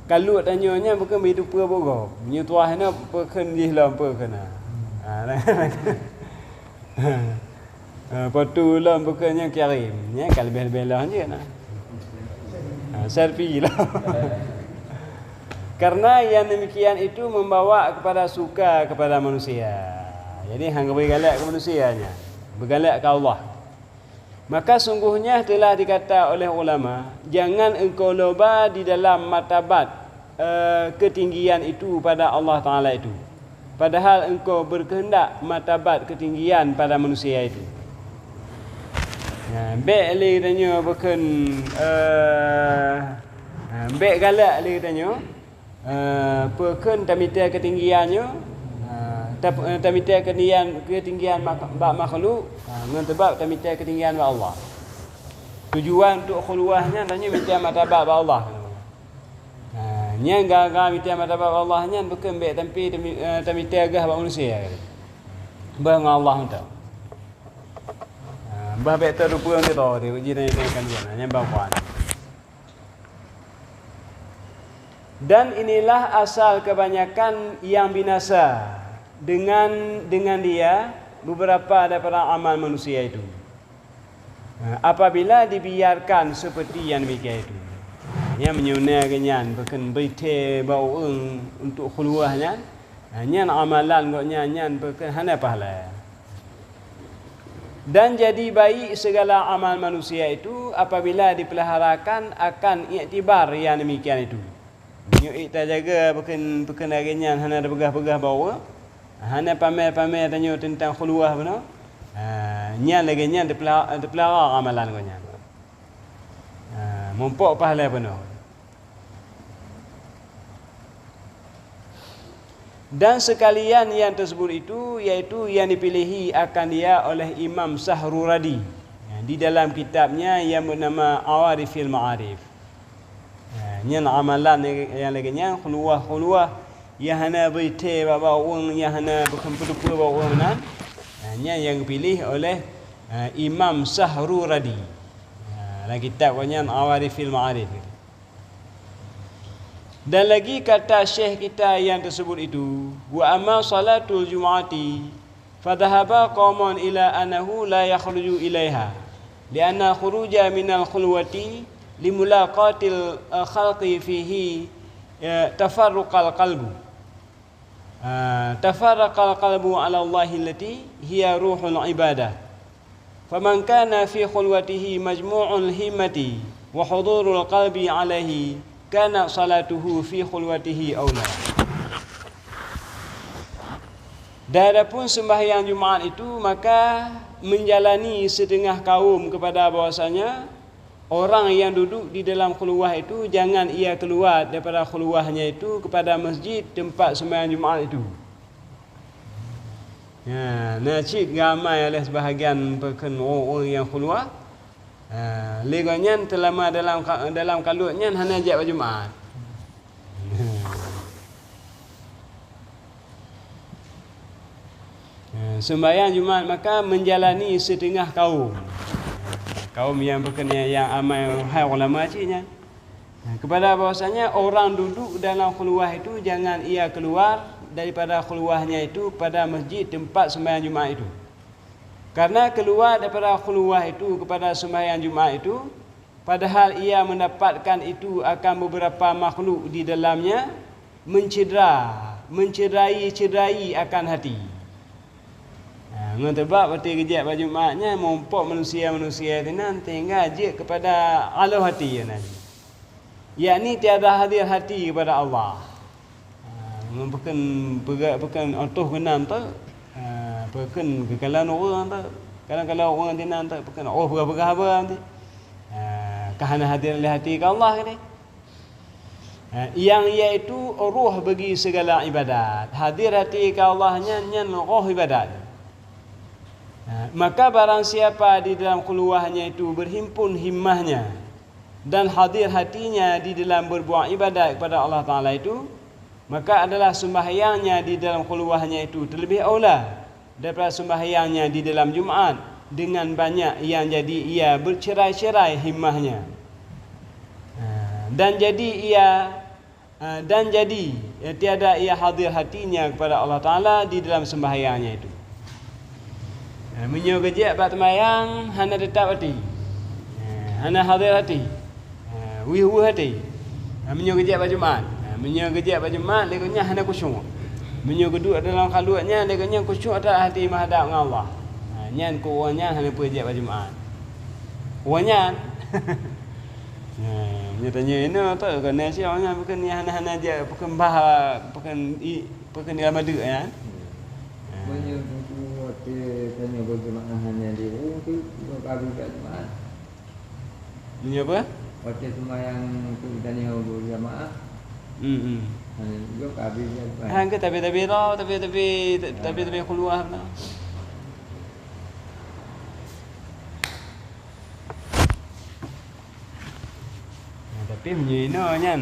kaluet tanyoe nyan peukheun beutupeue bogob. Nyoe tuah nyoe peukheun jih lom peukheun. Ha, ha, po tu lom peukheun nyang kirim. Nyan ka leubeh-leubeh lom jeuet na. Ha, selfie lom. Karena yang demikian itu membawa kepada suka kepada manusia. Jadi hang keubri galak keu manusia nyan. Beugalak keu Allah. Maka sungguhnya telah dikata oleh ulama, "Jangan engkau loba di dalam martabat, eh, ketinggian itu pada Allah Taala itu, padahal engkau berkehendak martabat ketinggian pada manusia itu." Ya, bèk lé tanyoe bukon, eh, ha, bèk galak lé tanyoe. Eh, peukheun tamita keutinggian nyoe, eh, tap-, eh, tamita keutinggian, keutinggian mak-, bak makhluk, eh, ngon teubab tamita keutinggian bak Allah. Tujuan untuk khuluwah nyan tanyoe mita martabat bak Allah. Eh, nyan gara-gara mita martabat bak Allah nyan peukheun bèk tampi tami-, eh, tamita gah bak manusia. Bah ngon Allah mantong. Eh, bah bèk teurupeue ngon kita, dia uji dan ikan nyan bang puan. Dan inilah asal kebanyakan yang binasa dengan, dengan dia beberapa daripada amal manusia itu. Ha, apabila dibiarkan seperti yang demikian itu. Nyan meunyoe na geuh nyan, bukon bri thèe bak ureueng untuk khuluwah nyan, ha, nyan amalan gobnyan nyan bukon hana pahala. Dan jadi baik segala amal manusia itu apabila dipeuliharakan akan iktibar yang demikian itu. Meunyoe ék tajaga bukon, bukon lagèe nyan hana tapeugah-peugah bak ureueng, hana pamer-pamer tanyoe teuntang khuluwah bunoe, ha, nyan lagèe nyan teupeula-, teupeulihara amalan gobnyan. Ha, mumpok pahala bunoe. Dan sekalian yang tersebut itu, yaitu yang dipilihi akan dia oleh Imam Sahruradi, ya, di dalam kitabnya yang bernama Awarifil Ma'arif. Ya, nyan amalan nyang lagèe nyan, khuluwah-khuluwah nyang hana bri thèe bak, bak ureueng, nyang hana beukeumpeue-keumpeue bak ureueng meunan. Ya, nyan nyang geupiléh oleh, ya, Imam Sahruradi. Ya, lam kitab gobnyan Awarifil Ma'arif. Dan lagi kata syekh kita yang tersebut itu, "Wa amma salatul jumu'ati, fadhahaba qaumun ila annahu la yakhruju ilaiha, li'anna khuruja minal khulwati limulaqatil, eh, khalqi fihi, eh, tafarraqal qalbu." Ah, tafarraqal qalbu 'ala Allahi allati hiya ruhul ibadah. Faman kana fi khulwatihi majmu'ul himmati wa hudurul qalbi 'alaihi, kana salatuhu fi khulwatihi aula. Dan adapun sembahyang Jumaat itu, maka menjalani setengah kaum kepada bahwasanya orang yang duduk di dalam khuluwah itu, jangan ia keluar daripada khuluwahnya itu kepada masjid tempat sembahyang Jumaat itu. Ya, na cit geumai oleh sebahagian peukheun ureueng nyang khuluwah. Ha, lé gobnyan teulama dalam ka-, dalam kaluet nyan hana jak bak Jumaat. Eh, sembahyang Jumat maka menjalani setengah kaum. Kaum nyang bukon nyang, nyang amai hai ulama cit nyan. Eh, kepada bahwasanya orang duduk dalam khulwah itu jangan ia keluar daripada khulwahnya itu pada masjid tempat sembahyang Jumat itu. Karena keluar daripada khulwah itu kepada sembahyang Jumat itu, padahal ia mendapatkan itu akan beberapa makhluk di dalamnya, mencedera, mencederai-cederai akan hati. Ha, ngon teuba watée geujak bak Jumat nyan, mumpok manusia-manusia sinan sehingga jeuet kepada aloh hati nyan. Yakni tiada hadir hati kepada Allah. Ha, ngon peukeun, peuga-, peukeun otoh keunan tu, ha, peukeun keukalon ureuëng tu, kalon-kalon ureuëng sinan tu, peukeun oh peugah-peugah haba nanti. Ha, ka hana hadir lé hati keu Allah keudeh. Ha, yang iaitu roh bagi segala ibadat. Hadir hati keu Allah nyan, nyan roh ibadat. Ha, maka barang siapa di dalam khulwahnya itu berhimpun himmahnya dan hadir hatinya di dalam berbuat ibadat kepada Allah Taala itu, maka adalah sembahyangnya di dalam khulwahnya itu terlebih aula daripada sembahyangnya di dalam Jumat dengan banyak yang jadi ia bercerai-cerai himmahnya. Ha, dan jadi ia, ha, dan jadi, eh, tiada ia hadir hatinya kepada Allah Taala di dalam sembahyangnya itu. Ha, meunyoe geujak bak teumayang hana teutab hati. Ha, hana hadir hati. Ha, weueh-weueh hati. Ha, meunyoe geujak bak Jumat. Ha, meunyoe geujak bak Jumat, lé geuh nyan hana khusyuk. Meunyoe geuduek dalam khalwat nyan, lé geuh nyan khusyuk that hati meuhadab ngon Allah. Ha, nyan keu ureuëng nyan hana peue jak bak Jumat. Ureuëng nyan. Ha, meunyoe tanyoe inoe tu, keuneuk si ureuëng nyan bukon nyan hana-hana jak, bukon bah, bukon i, bukon di lama deuk nyan. Ha. Meunyoe buku watée tanyoe berjemaah hanya di rumah tu, bukan kali bak Jumat. Meunyoe apa? Watée seumayang tu tanyoe berjamaah. Hmm, hmm. Ha, nyoe ka habéh dah. Ha, ke tabe-tabe tau, tabe-tabe, tabe-tabe keuluwa tau. Nah, tapi meunyoe inoe nyan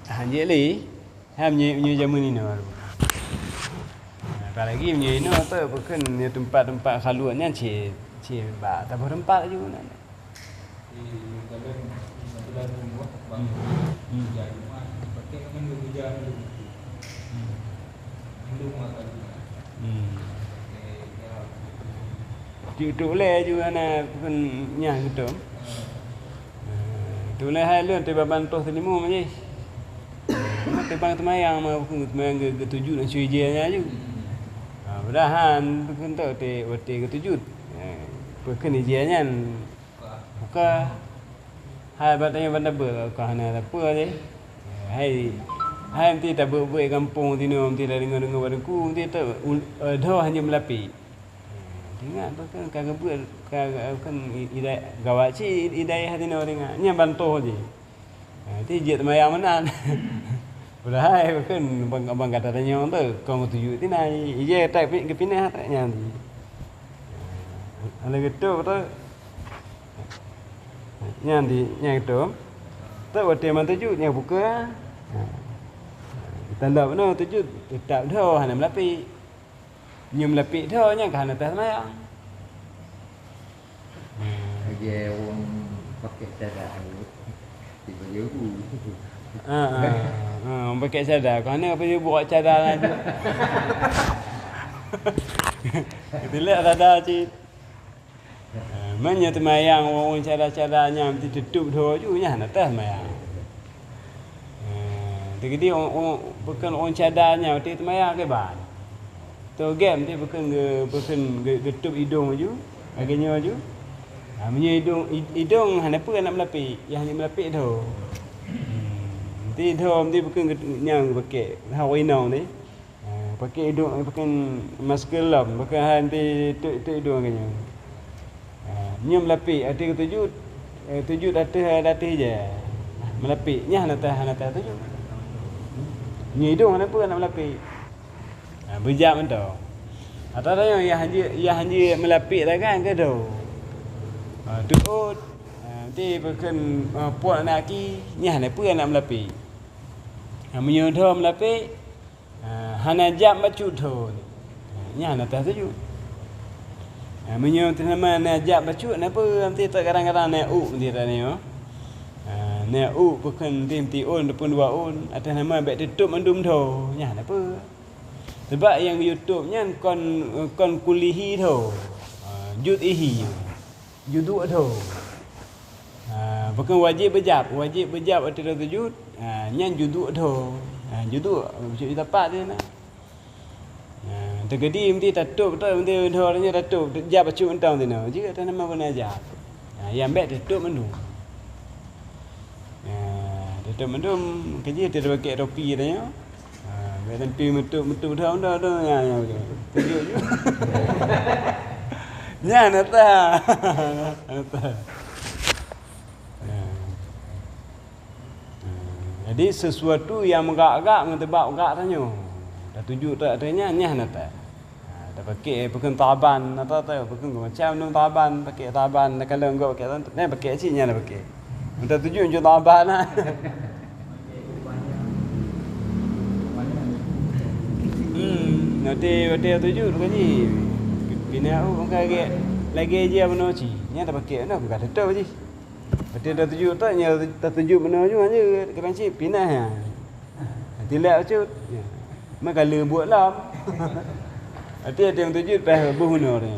tahan jih lé. Hai meunyoe, meunyoe jameun inoe. Apalagi meunyoe inoe tu, bukon nyoe teumpat-teumpat khalwat nyan cit, cit bak saboh teumpat laju na. Hmm. Hmm. Hmm. Cit tu lé laju na bukon nyan gitu. Nah, tu lé hai lôn teuba bantoh teulimu mah jih. Teubang teumayang mah, bukon teumayang geu-, geutuju na sui jih nyan laju. Ha, mudahan bukon tu watée, watée geutuju. Ha, bukon ijih nyan. Buka. Hai, bak tanyoe ban tabeuet ka hana sapeue jih. Hai, hai meuti tabeuet-beuet gampông tinoe, meuti tadeungoe-deungoe bak teungku, meuti ta-, ul-, eh, dhoe hana meulapék. Ingat tu kan, ka geubeuet, ka, ka, kan i-, idai-, gawat cit i-, idai hati nyoe teuingat. Nyan bantoh jih. Ha, ti jeuet teumayang meunan. Padahai kan bang, bang gata tanyong tu, kong tuju tina, ijai tak pi-, geupinah tak nyan jih. Ana geutôp tu. Nyan di, nyan geutôp. Tu watée manteuju nyan buka. Ha. Tanda beuna tuju, teutap dhoe hana meulapék. Nyoe meulapék dhoe nyan ka hana teuh seumayang. Lagée ureuëng pakai cadar, di baju. Ha, ha, ha, ureuëng pakai cadar. Ka hana pakai buet cadar laju. Geuteuleuk cadar cit. Eh, meunyoe teumayang ureuëng cara-cara nyan teututup dhoe ju, nyan hana teuh mayang. Eh, teugedi ureuëng, ureuëng, bukon ureuëng cara nyan watée teumayang kiban. Togém teuh bukon ge-, bukon ge-, geutup idong ju, lagée nyoe ju. Ha, meunyoe idong, id-, idong hana peue nak meulapék, nyang hana meulapék dhoe. Hmm, ti dhoe ti bukon ge-, nyang geupakèk, ha, inong teuh. Ha, pakèk idong, pakèk masker lom, pakèk hai meuti tuek, tuek idong lagèe nyoe. Ha, nyoe meulapèk, watèe geutuju, eh, tuju ateueh, ateueh ija. Meulapèk, nyan hana teuh, hana teuh tuju. Nyoe idong hana peue nak meulapèk. Ha, beujak mantong. Ata tanyoe nyang hanjeuet, nyang hanjeuet meulapèk tangan keudroe. Ha, tuet, ha, meuti pakèk, ha, puet aneuk gaki, nyan hana peue nak meulapèk. Ha, meunyoe dhoe meulapèk, ha, hana jam bacut thon. Ha, nyan hana teuh tuju. Ha, meunyoe teuh nama na jak bacut, na peue, nanti tak kadang-kadang na uk nanti tak nyoe. Ha, na uk peukheun nanti meuti ôn ataupun dua ôn, ateueh nama bèk teutup mandum dho, nyan na peue. Sebab nyang geuyue tup nyan kon, kon kulihi dho. Ha, juz'ihi. Juduk dho. Ha, bukan wajib beujab, wajib beujab ateueh sujud. Ha, nyan juduk dho. Ha, juduk, juduk tapat dia na. Nah, teukeudi meuti tatôb, beutôi meuti dua orang nyoe tatôb, jak bacut mantong tinoe. Jeuet tanyoe ma beuna jak. Nah, nyang bèk tatôb mandum. Nah, tatôb mandum, keujih teuh pakèk topi tanyoe. Nah, bèk sampai meutôb-meutôb dah, dah, dah, nya, nya, nya. Tunjuk ju. Nyan ata. Ata. Nah. Jadi, sesuatu nyang meugak-gak ngon teubak gak tanyoe. Tatuju tak ateueh nyan, nyan na ta. Ha, tapakèk peukheun taban, ata teu, peukheun macam-macam taban, pakèk taban, takalon gok pakèk taban, nyan pakèk cit nyan pakèk. Mun tatuju nyoe taban na. Hmm, nanti, nanti tatuju tu kan ji. Pina u ka lagèe, lagèe jih bunoe cit. Nyan tapakèk na, bukan tetap jih. Watèe tatuju tak, nyoe tatuju bunoe nyoe, kadang cit pinah nyan. Tilak bacut. Meuka le buet lom. Watèe, watèe tatuju pah boh bunoe nyoe.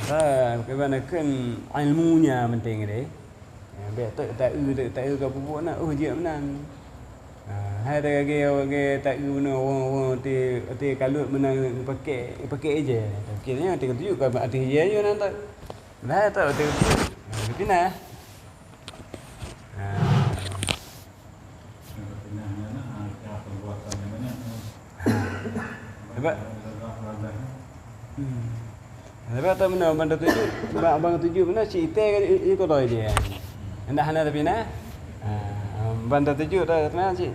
Ha, keuban kheun ilmu nyan penting deh. Ya, bèk tak, tak eu, tak, tak eu ka pupuk na, oh, jeuet meunan. Ha, hai tak lagèe, lagèe tak eu meunan, ureueng, ureueng ti, ti kalut meunan pakèk, pakèk ijèe. Pakèk nyan teuka tuju ka ateueh ijèe nyoe nan tak. Nah, tak teuka tuju. Ha, tapi nah. Ha. Sebab, hmm. Sebab tu meunan ban tatuju, ban, ban tatuju meunan cit itai ka i, i, i kodoi jih. Indak hana tapi na. Ha, ban tatuju tu meunan cit.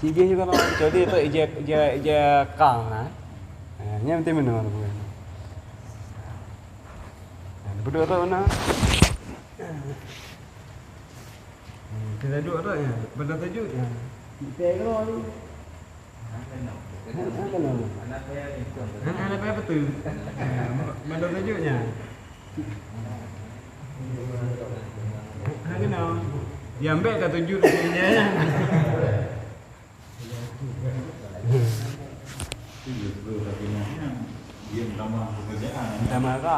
Cit jih i kodoi, jadi tu ija, ija, ija kang na. Ha, nyan meusti meunan tu. Ha, beudôh tu meunan. Hmm, kita duduk tu ya. Ban tatuju ya. Kita keluar ni. Hana, hana, hana. Hana, hana payah betul. Ya, ban tatuju ya. Ha, kena. Dia ambil kat tujuh tu dia ya. Tambah ka.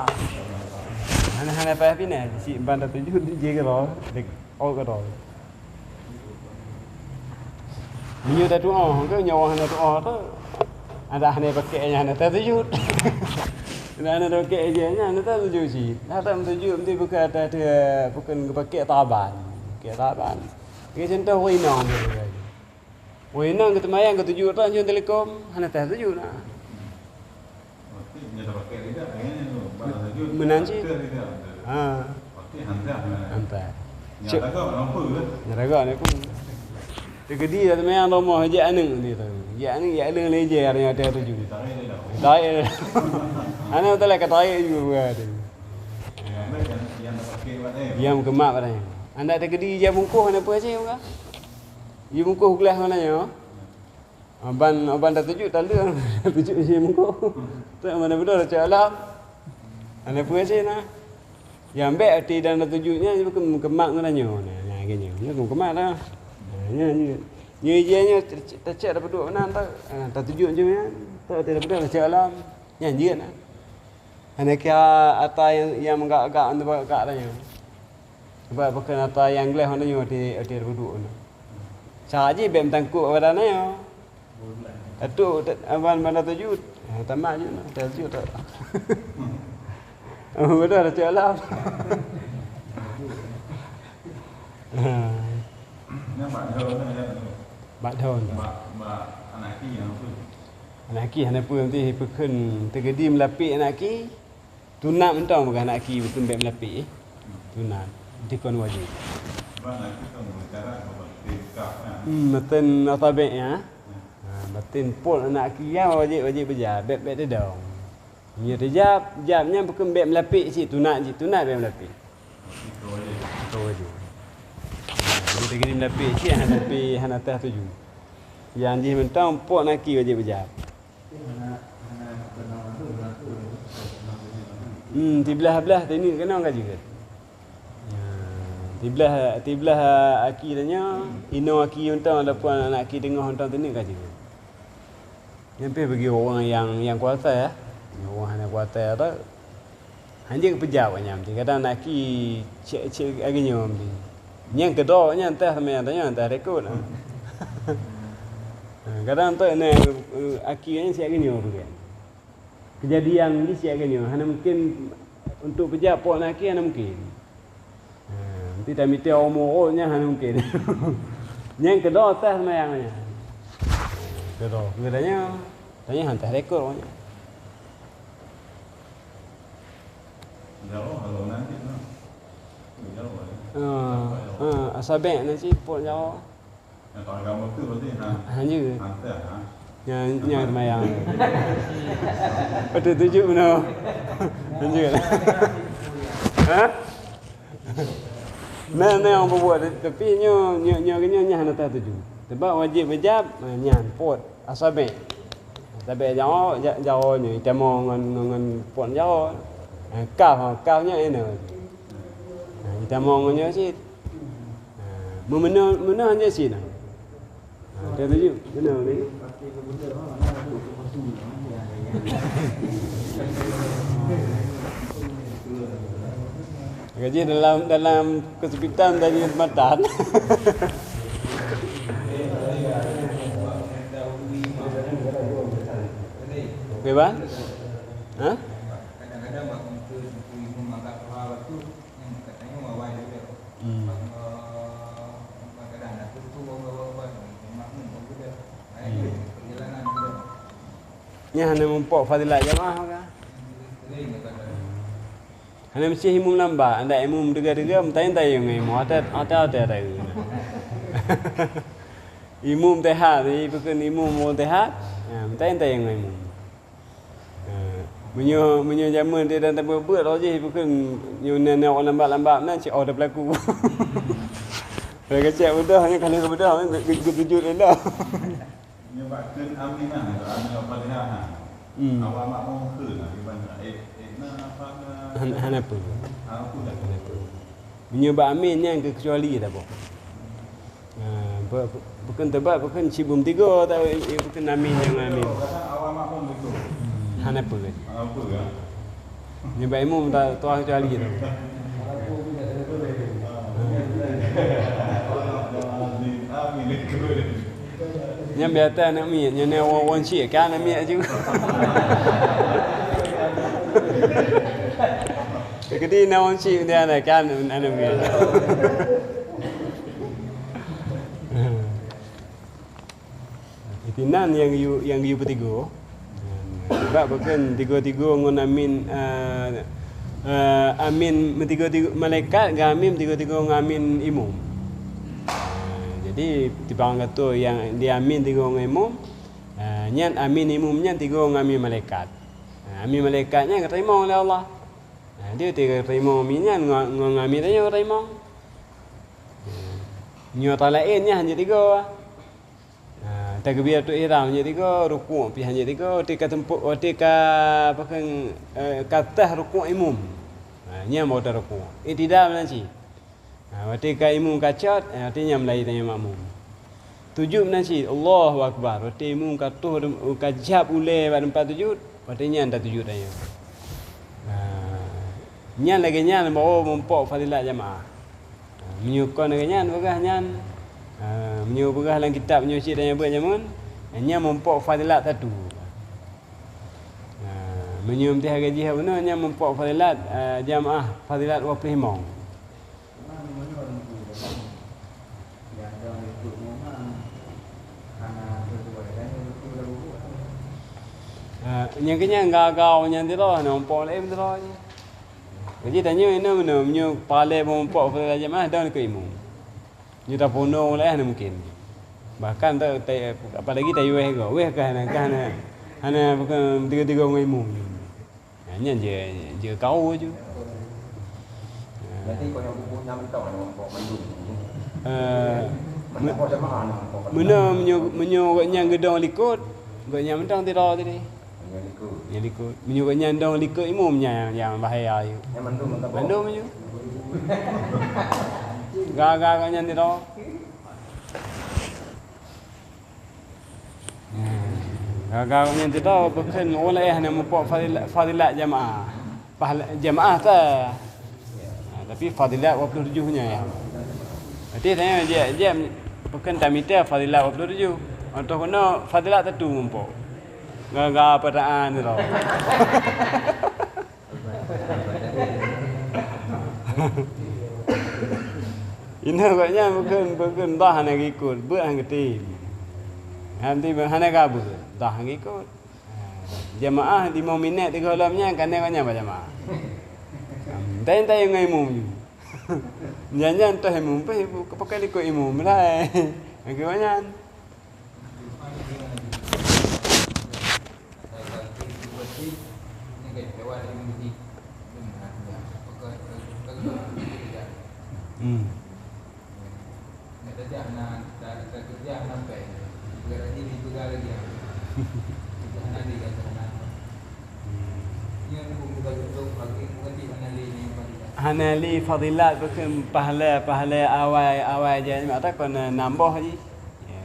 Hana, hana payah pinah, si ban tatuju di je keudroe, dek, oh, keudroe. Meunyoe tatuoh, ke nyoe hana tuoh tu. Ada hana pakèk nyan hana tatuju. Ada hana pakèk je nyan hana tatuju cit. Dah tak tatuju, mesti bukan ada, ada, bukan pakèk taban. Pakèk taban. Bagi contoh, ureueng inong dia. Wah, inong geuteumayang geutujok tok anjong Telekom, hana teuh tujok na. Meunan cit. Ha. Hantei. Nyan raga ni pun. Teukeudi dah teumayang rumoh, jak aneuk dia tu. Jak aneuk, jak leueng lé jai, hana teuh tujok. Tarék. Hana teuh lah ka tarék juga bukan tu. Yang kemak padahal. Anda teukeudi jak bungkôh, hana peue cit bukan? Jibungkôh glah mana nyoe? Ah, ban, ban tatuju taleueng, tatuju jibungkôh. Tu mana beudôh cok alam. Hana peue cit na. Nyang bèk ati dan tatuju nyan, jibeukeum-, keumak ngon nyoe. Nah, nah, lagèe nyoe. Nyoe keumak dah. Nah, nyoe, nyoe. Nyoe ijèe nyoe, tacèk, tacèk tapeuduek meunan tu. Ah, tatuju nyoe nyan. Tu ati tapeuduek cok alam. Nyan jeuet na. Hana kira ata nyang, nyang meugak-gak, meugak-gak tanyoe. Sebab pakon ata nyang gleh tanyoe di, di reuduk nyoe. Cara jih bèk meutangkok badan nyoe. Atu, ban, ban tatuju. Ha, tamat ju na, tatuju tak. Oh, betul, tatuju lah. Ha. Nyan bak daun, nyan. Bak daun. Bak, bak aneuk aki nyan apa? Aneuk aki hana peue, nanti peukheun teukeudi meulapék aneuk aki. Tunat mantong peugah aneuk aki beutôi bèk meulapék, eh. Tunat. Dikon wajéb. Bak aneuk aki kan cara bak tingkah, kan? Hmm, meuteun alfabet, ya. Ya. Ha, meuteun pot aneuk aki, ya, wajéb, wajéb beujab, bèk, bèk teudong. Meunyoe teujab, jab nyan peukheun bèk meulapék cit, tunat cit, tunat bèk meulapék. Itu wajib. Itu wajib. Lagèe nyan lapék cit hana lapék, hana teuh tuju. Nyang jih mantong pok naki wajéb beujab. Hmm, siblah-blah teuneuk keunoe ka jeuet. Ya, siblah, siblah aki tanyoe, inoe aki mantong ataupun aneuk aki teungoh mantong teuneuk ka jeuet. Nyan pih bagi ureueng nyang, nyang kuasa, ya. Ureueng hana kuasa tu, hanjeuet peujab awaknyan. Kadang aneuk aki cek, cek lagèe nyoe. Nyang keudroe nyan entah sama nyang tanyoe, entah rekod. Kadang tu na, eh, aki nyan siat lagèe nyoe pih. Kejadian jih siat lagèe nyoe, hana mungkin untuk peujab pok aneuk aki, hana mungkin. Ha, nanti tamita umu rot nyan hana mungkin. Nyang keudroe teuh seumayang nyan. Keudroe. Geutanyoe, tanyoe hana teuh rekod nyan. Jauh kalau nanti, nah. Jauh, ya. Ha, ha, asabek na cit pok jauh. Yang agama tu berarti, ha. Ha, ya. Hantar, ha. Nyan, nyan seumayang. Betul tuju meunoe. Lanjut. Ha? Nah, nah, ureueng peubuet, tapi nyoe, nyoe, nyoe, nyoe, nyoe hana teutuju. Sebab wajéb beujab, nah, nyan, pot, asabek. Asabek jaroe, ja-, jaroe nyoe, itamong ngon, ngon, ngon pot jaroe. Nah, kaf, kaf nyoe, inoe. Nah, itamong ngon nyoe cit. Nah, meumeunoe, meunoe nyoe cit, nah. Ha, ka tuju. Beuna ni. Gaji dalam, dalam kesempitan dan kenikmatan. Okey, bang? Ha? Hmm. Hmm. Nyan hana muphom fadilat jamaah maka. Hana meusti imum lam bak, andak imum teuga-teuga, meutayang-tayang ngon imum, até, até, até, até. Imum teuhat, jadi bukon imum ureueng teuhat, ha, meutayang-tayang ngon imum. Ha, meunyoe, meunyoe jameun di dan tabeuet-beuet roh jih, bukon nyoe na, na ureueng lambak-lambak meunan, cit oh teupeulaku. Lagèe cit beudôh, nyoe ka lheueh beudôh, geu-, geu-, geujut lé dah. Nyoe bak kheun amin nah, amin Al-Fatihah nah. Hmm. Awak makmum kheun nah, kiban nah, eh, eh, nah, apa nah. Han-, hana peue. Hana peue dah. Hana peue. Meunyoe bak amin nyan keucuali dah boh. Ha, be-, be-, bukon teubat, bukon cibum tiga, tapi, eh, bukon amin nyang amin. Kadang awak makmum begitu. Hana peue. Hana peue, ya. Nibak imum ta-, tuah kecuali tu. Nyan biasa aneuk miet, nyan na wong-wong cit, kan aneuk miet aju. Jadi na wong cit dia ada kan aneuk miet. Itu nan nyang yue, nyang yue peuteugô. Sebab bukon tiga-tiga ngon amin, eh, eh, amin meutiga-tiga malaikat, geuamin tiga-tiga ngon amin imum. Eh, jadi, timbang gata nyang diamin tiga ngon imum, eh, nyan amin imum nyan tiga ngon amin malaikat. Eh, amin malaikat nyan geuteurimong lé Allah. Eh, dia tiga geuteurimong amin nyan ngon, ngon amin tanyoe geuteurimong. Eh, nyoe talaén nyan hana tiga. Ha, takbiratul ihram jeuet tiga, rukuk pih jeuet tiga, watèe ka teumpok, watèe ka, apa kheun, eh, ka teuh rukuk imum. Ha, nyan baru tarukuk. Iktidal meunan cit. Ha, watèe ka imum ka cot, ha, watèe nyan mulai tanyoe makmum. Sujud meunan cit, Allahu Akbar. Watèe imum ka tuh, ka jab ulèe bak teumpat sujud, watèe nyan tasujud tanyoe. Ha, nyan lagèe nyan baru muphom fadilat jamaah. Ha, meunyoe kon lagèe nyan, peugah nyan, ha, meunyoe peugah lam kitab nyoe cit tanyoe beuet jameun, nyan muphom fadilat satu. Ha, meunyoe meuti lagèe jih bunoe, nyan muphom fadilat, ha, jamaah fadilat dua ploh limong. Ha, nyang keu nyan gagau nyan sidroe, na muphom laén sidroe jih. Jadi tanyoe inoe meunoe, meunyoe paleng muphom fadilat jamaah, dong keu imum. Nyoe tapeurunoe ulèe hana mungken. Bahkan ta-, ta-, apalagi tayue goe, wéh ka hana, ka hana, hana bukon tiga-tiga ngon imum. Nah, nyan jeuet, jeuet kawô ju. Nah, Berarti kau nyang pupuk nyang mantong nyang mumpok mandum. Eh, mantong jamaah nyang mumpok mandum. Meunoe meunyoe, meunyoe gobnyan geudong likot, gobnyan mantong sidroe tadi. Meunyoe likot. Meunyoe gobnyan dong likot imum nyan nyang bahaya ayue. Nyang mandum mantong. Mandum meunyoe. Gara-gara gobnyan sidroe. Gara-gara nyan teuh bukon ulée hana muphom fadilat, fadilat jamaah. Pahala jamaah ta. Ha, tapi fadilat dua puluh tujuh nyan ya. Berarti tanyoe jeuet, jeuet bukon tamita fadilat dua puluh tujuh. Untuk keunoe fadilat teutu muphom. Gara-gara perasaan tu. Inoe gobnyan bukon, bukon dah hana geukot, beuet hana geutem. Hana geutem, hana gabeuet, dah hana geukot. Jamaah lima minit tiga lom nyan, keuneuk gobnyan bak jamaah. Entai-entai ngon imum ju. Nyan-nyan toh imum, pih pakai likot imum, mulai. Lagèe nyan. Hmm. Hana lé fadilat bukon pahala-pahala awai-awai jih, mata kon nambah jih. Ya.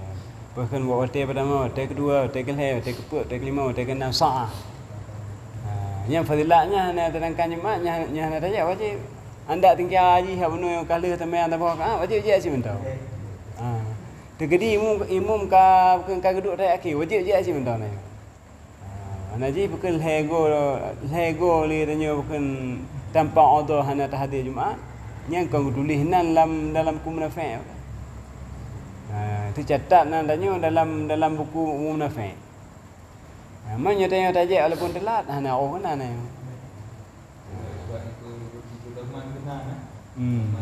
Bukon buat watèe pertama, watèe kedua, watèe kelhèe, watèe keupeuet, watèe kelima, watèe keenam, saah. Ha, nyang fadilat nyan hana, sedangkan Jumat nyan, nyan hana tajak wajéb. Andak tinggai jih, bunoe ka lheueh teuma taboh, ha, wajéb jak cit mantong. Ha. Teukeudi imum, imum ka, bukon ka geuduek rayek akhé, wajéb jak cit mantong nyan. Ha, hana jih bukon lhèe goe, lhèe goe lé tanyoe bukon tanpa udhur hana tahadé Jumat, nyan kon geutuléh nan lam, dalam buku munafék. Ha, teucatat nan tanyoe dalam, dalam buku munafék. Ha, meunyoe tanyoe tajak walaupun teulat, hana roh keunan tanyoe. Hmm.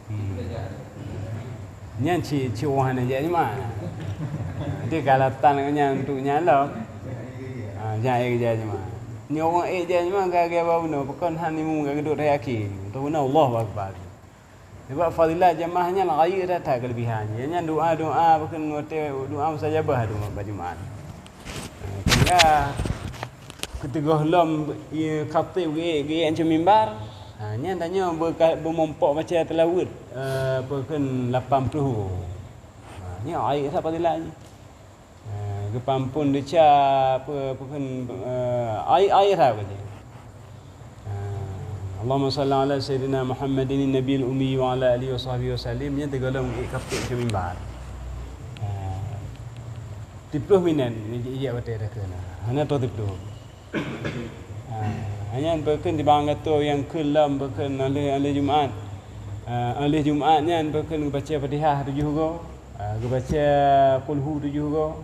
Hmm. Nyan ci, ci ureueng hana jak Jumat. Jadi kalatan nyan untuk nyan lom. Ha, jak ék jak Jumat. Nyoe ureueng ék jak Jumat ka, ka ba bunoe, pakon han imum ka geuduek rayek akhé. Untuk bunoe Allahu Akbar. Sebab fadilat jamaah nyan rayeuk that-that keulebihan jih. Nyan doa-doa bukon watèe doa mustajabah tu bak Jumat. Sehingga keutiga lom, ya, khatib geuék, geuék cit mimbar. Ha, nyan tanyoe beuka-, beumeumphom baca tilaweuet, eh, bukon lapan ploh. Ha, nyan rayeuk that fadilat jih. Eh, geupeuampon desya, apa, apa kan, eh, ai, ai rab kata. Eh, Allahumma salli ala sayyidina Muhammadin nabiyil ummi wa ala alihi wa sahbihi wa sallim, nyan teugolom ikafik ke mimbar. Eh, tiplôh minèt, ijak, ijak watèe dah kena. Hana tahu tiplôh. Ha, nyan bukon di bang gato nyang keu lom bukon ahli, ahli Jumat. Ha, ahli Jumat nyan bukon geubaca Fatihah tujoh goe, ha, geubaca Qul Hu tujoh goe,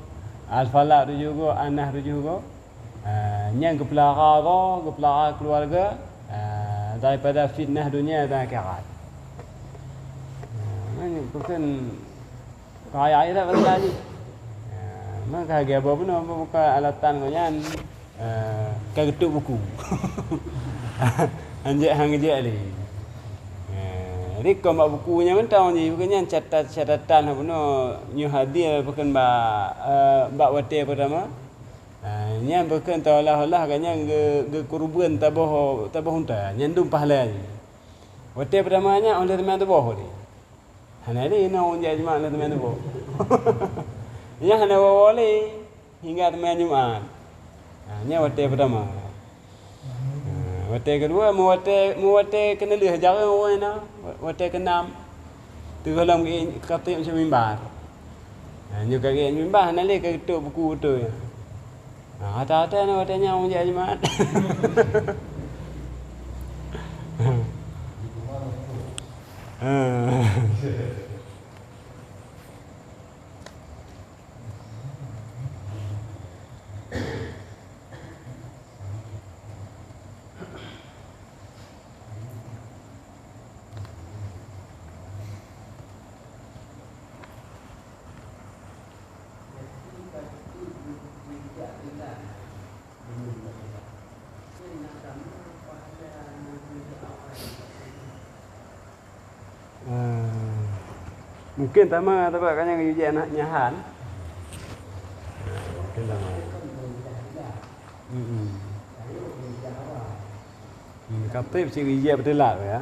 Al-Falaq tujoh goe, An-Nas tujoh goe. Ha, nyan geupeulara goe, geupeulara keuluwarga, ha, daripada fitnah dunia dan akhirat. Ha, nyan bukon Kaya air dah kata lagi. Ha, maka lagi abah pun apa buka alatan kau nyan. Ha, ka getuk buku. Anjak hang jek lagi. Ha, jadi kau bak buku nyan mentang je, bukan nyan catat-catatan apa no nyoh hadir bukan bak, eh, bak watèe pertama. Ha, nyan bukan seolah-olah kan nyan ge, ge kurban taboh, taboh unta. Nyan dum pahala je. Watèe pertama nyan oleh teman taboh ni. Hana lé na ureueng jak Jumat na teuma neuboh. Nyan hana woe-woe lé hingga teuma Jumat. Ha, nyan watèe pertama. Ha, watèe kedua, meu watèe, meu watèe keuneulheueh jareueng ureueng na, watèe keenam. Teungoh lom keu khatib macam mimbar. Ha, nyoe ka geuék mimbar hana lé ka geutok buku beutôi. Ha, rata-rata na watèe nyan ureueng jak Jumat. Ha. Mungkin sama, tapi agaknya geuyue jép aneuk nyan han. Mungkin sama. Hmm. Hmm, ka trép cit geuyue jép beuteulat ya.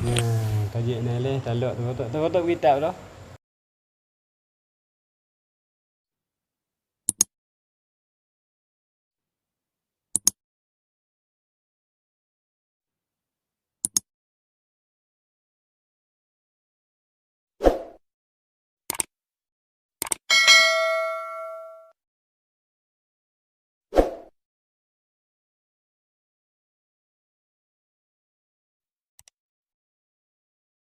Nah, ka jép na lé, talok teufoto, teufoto kitab tu.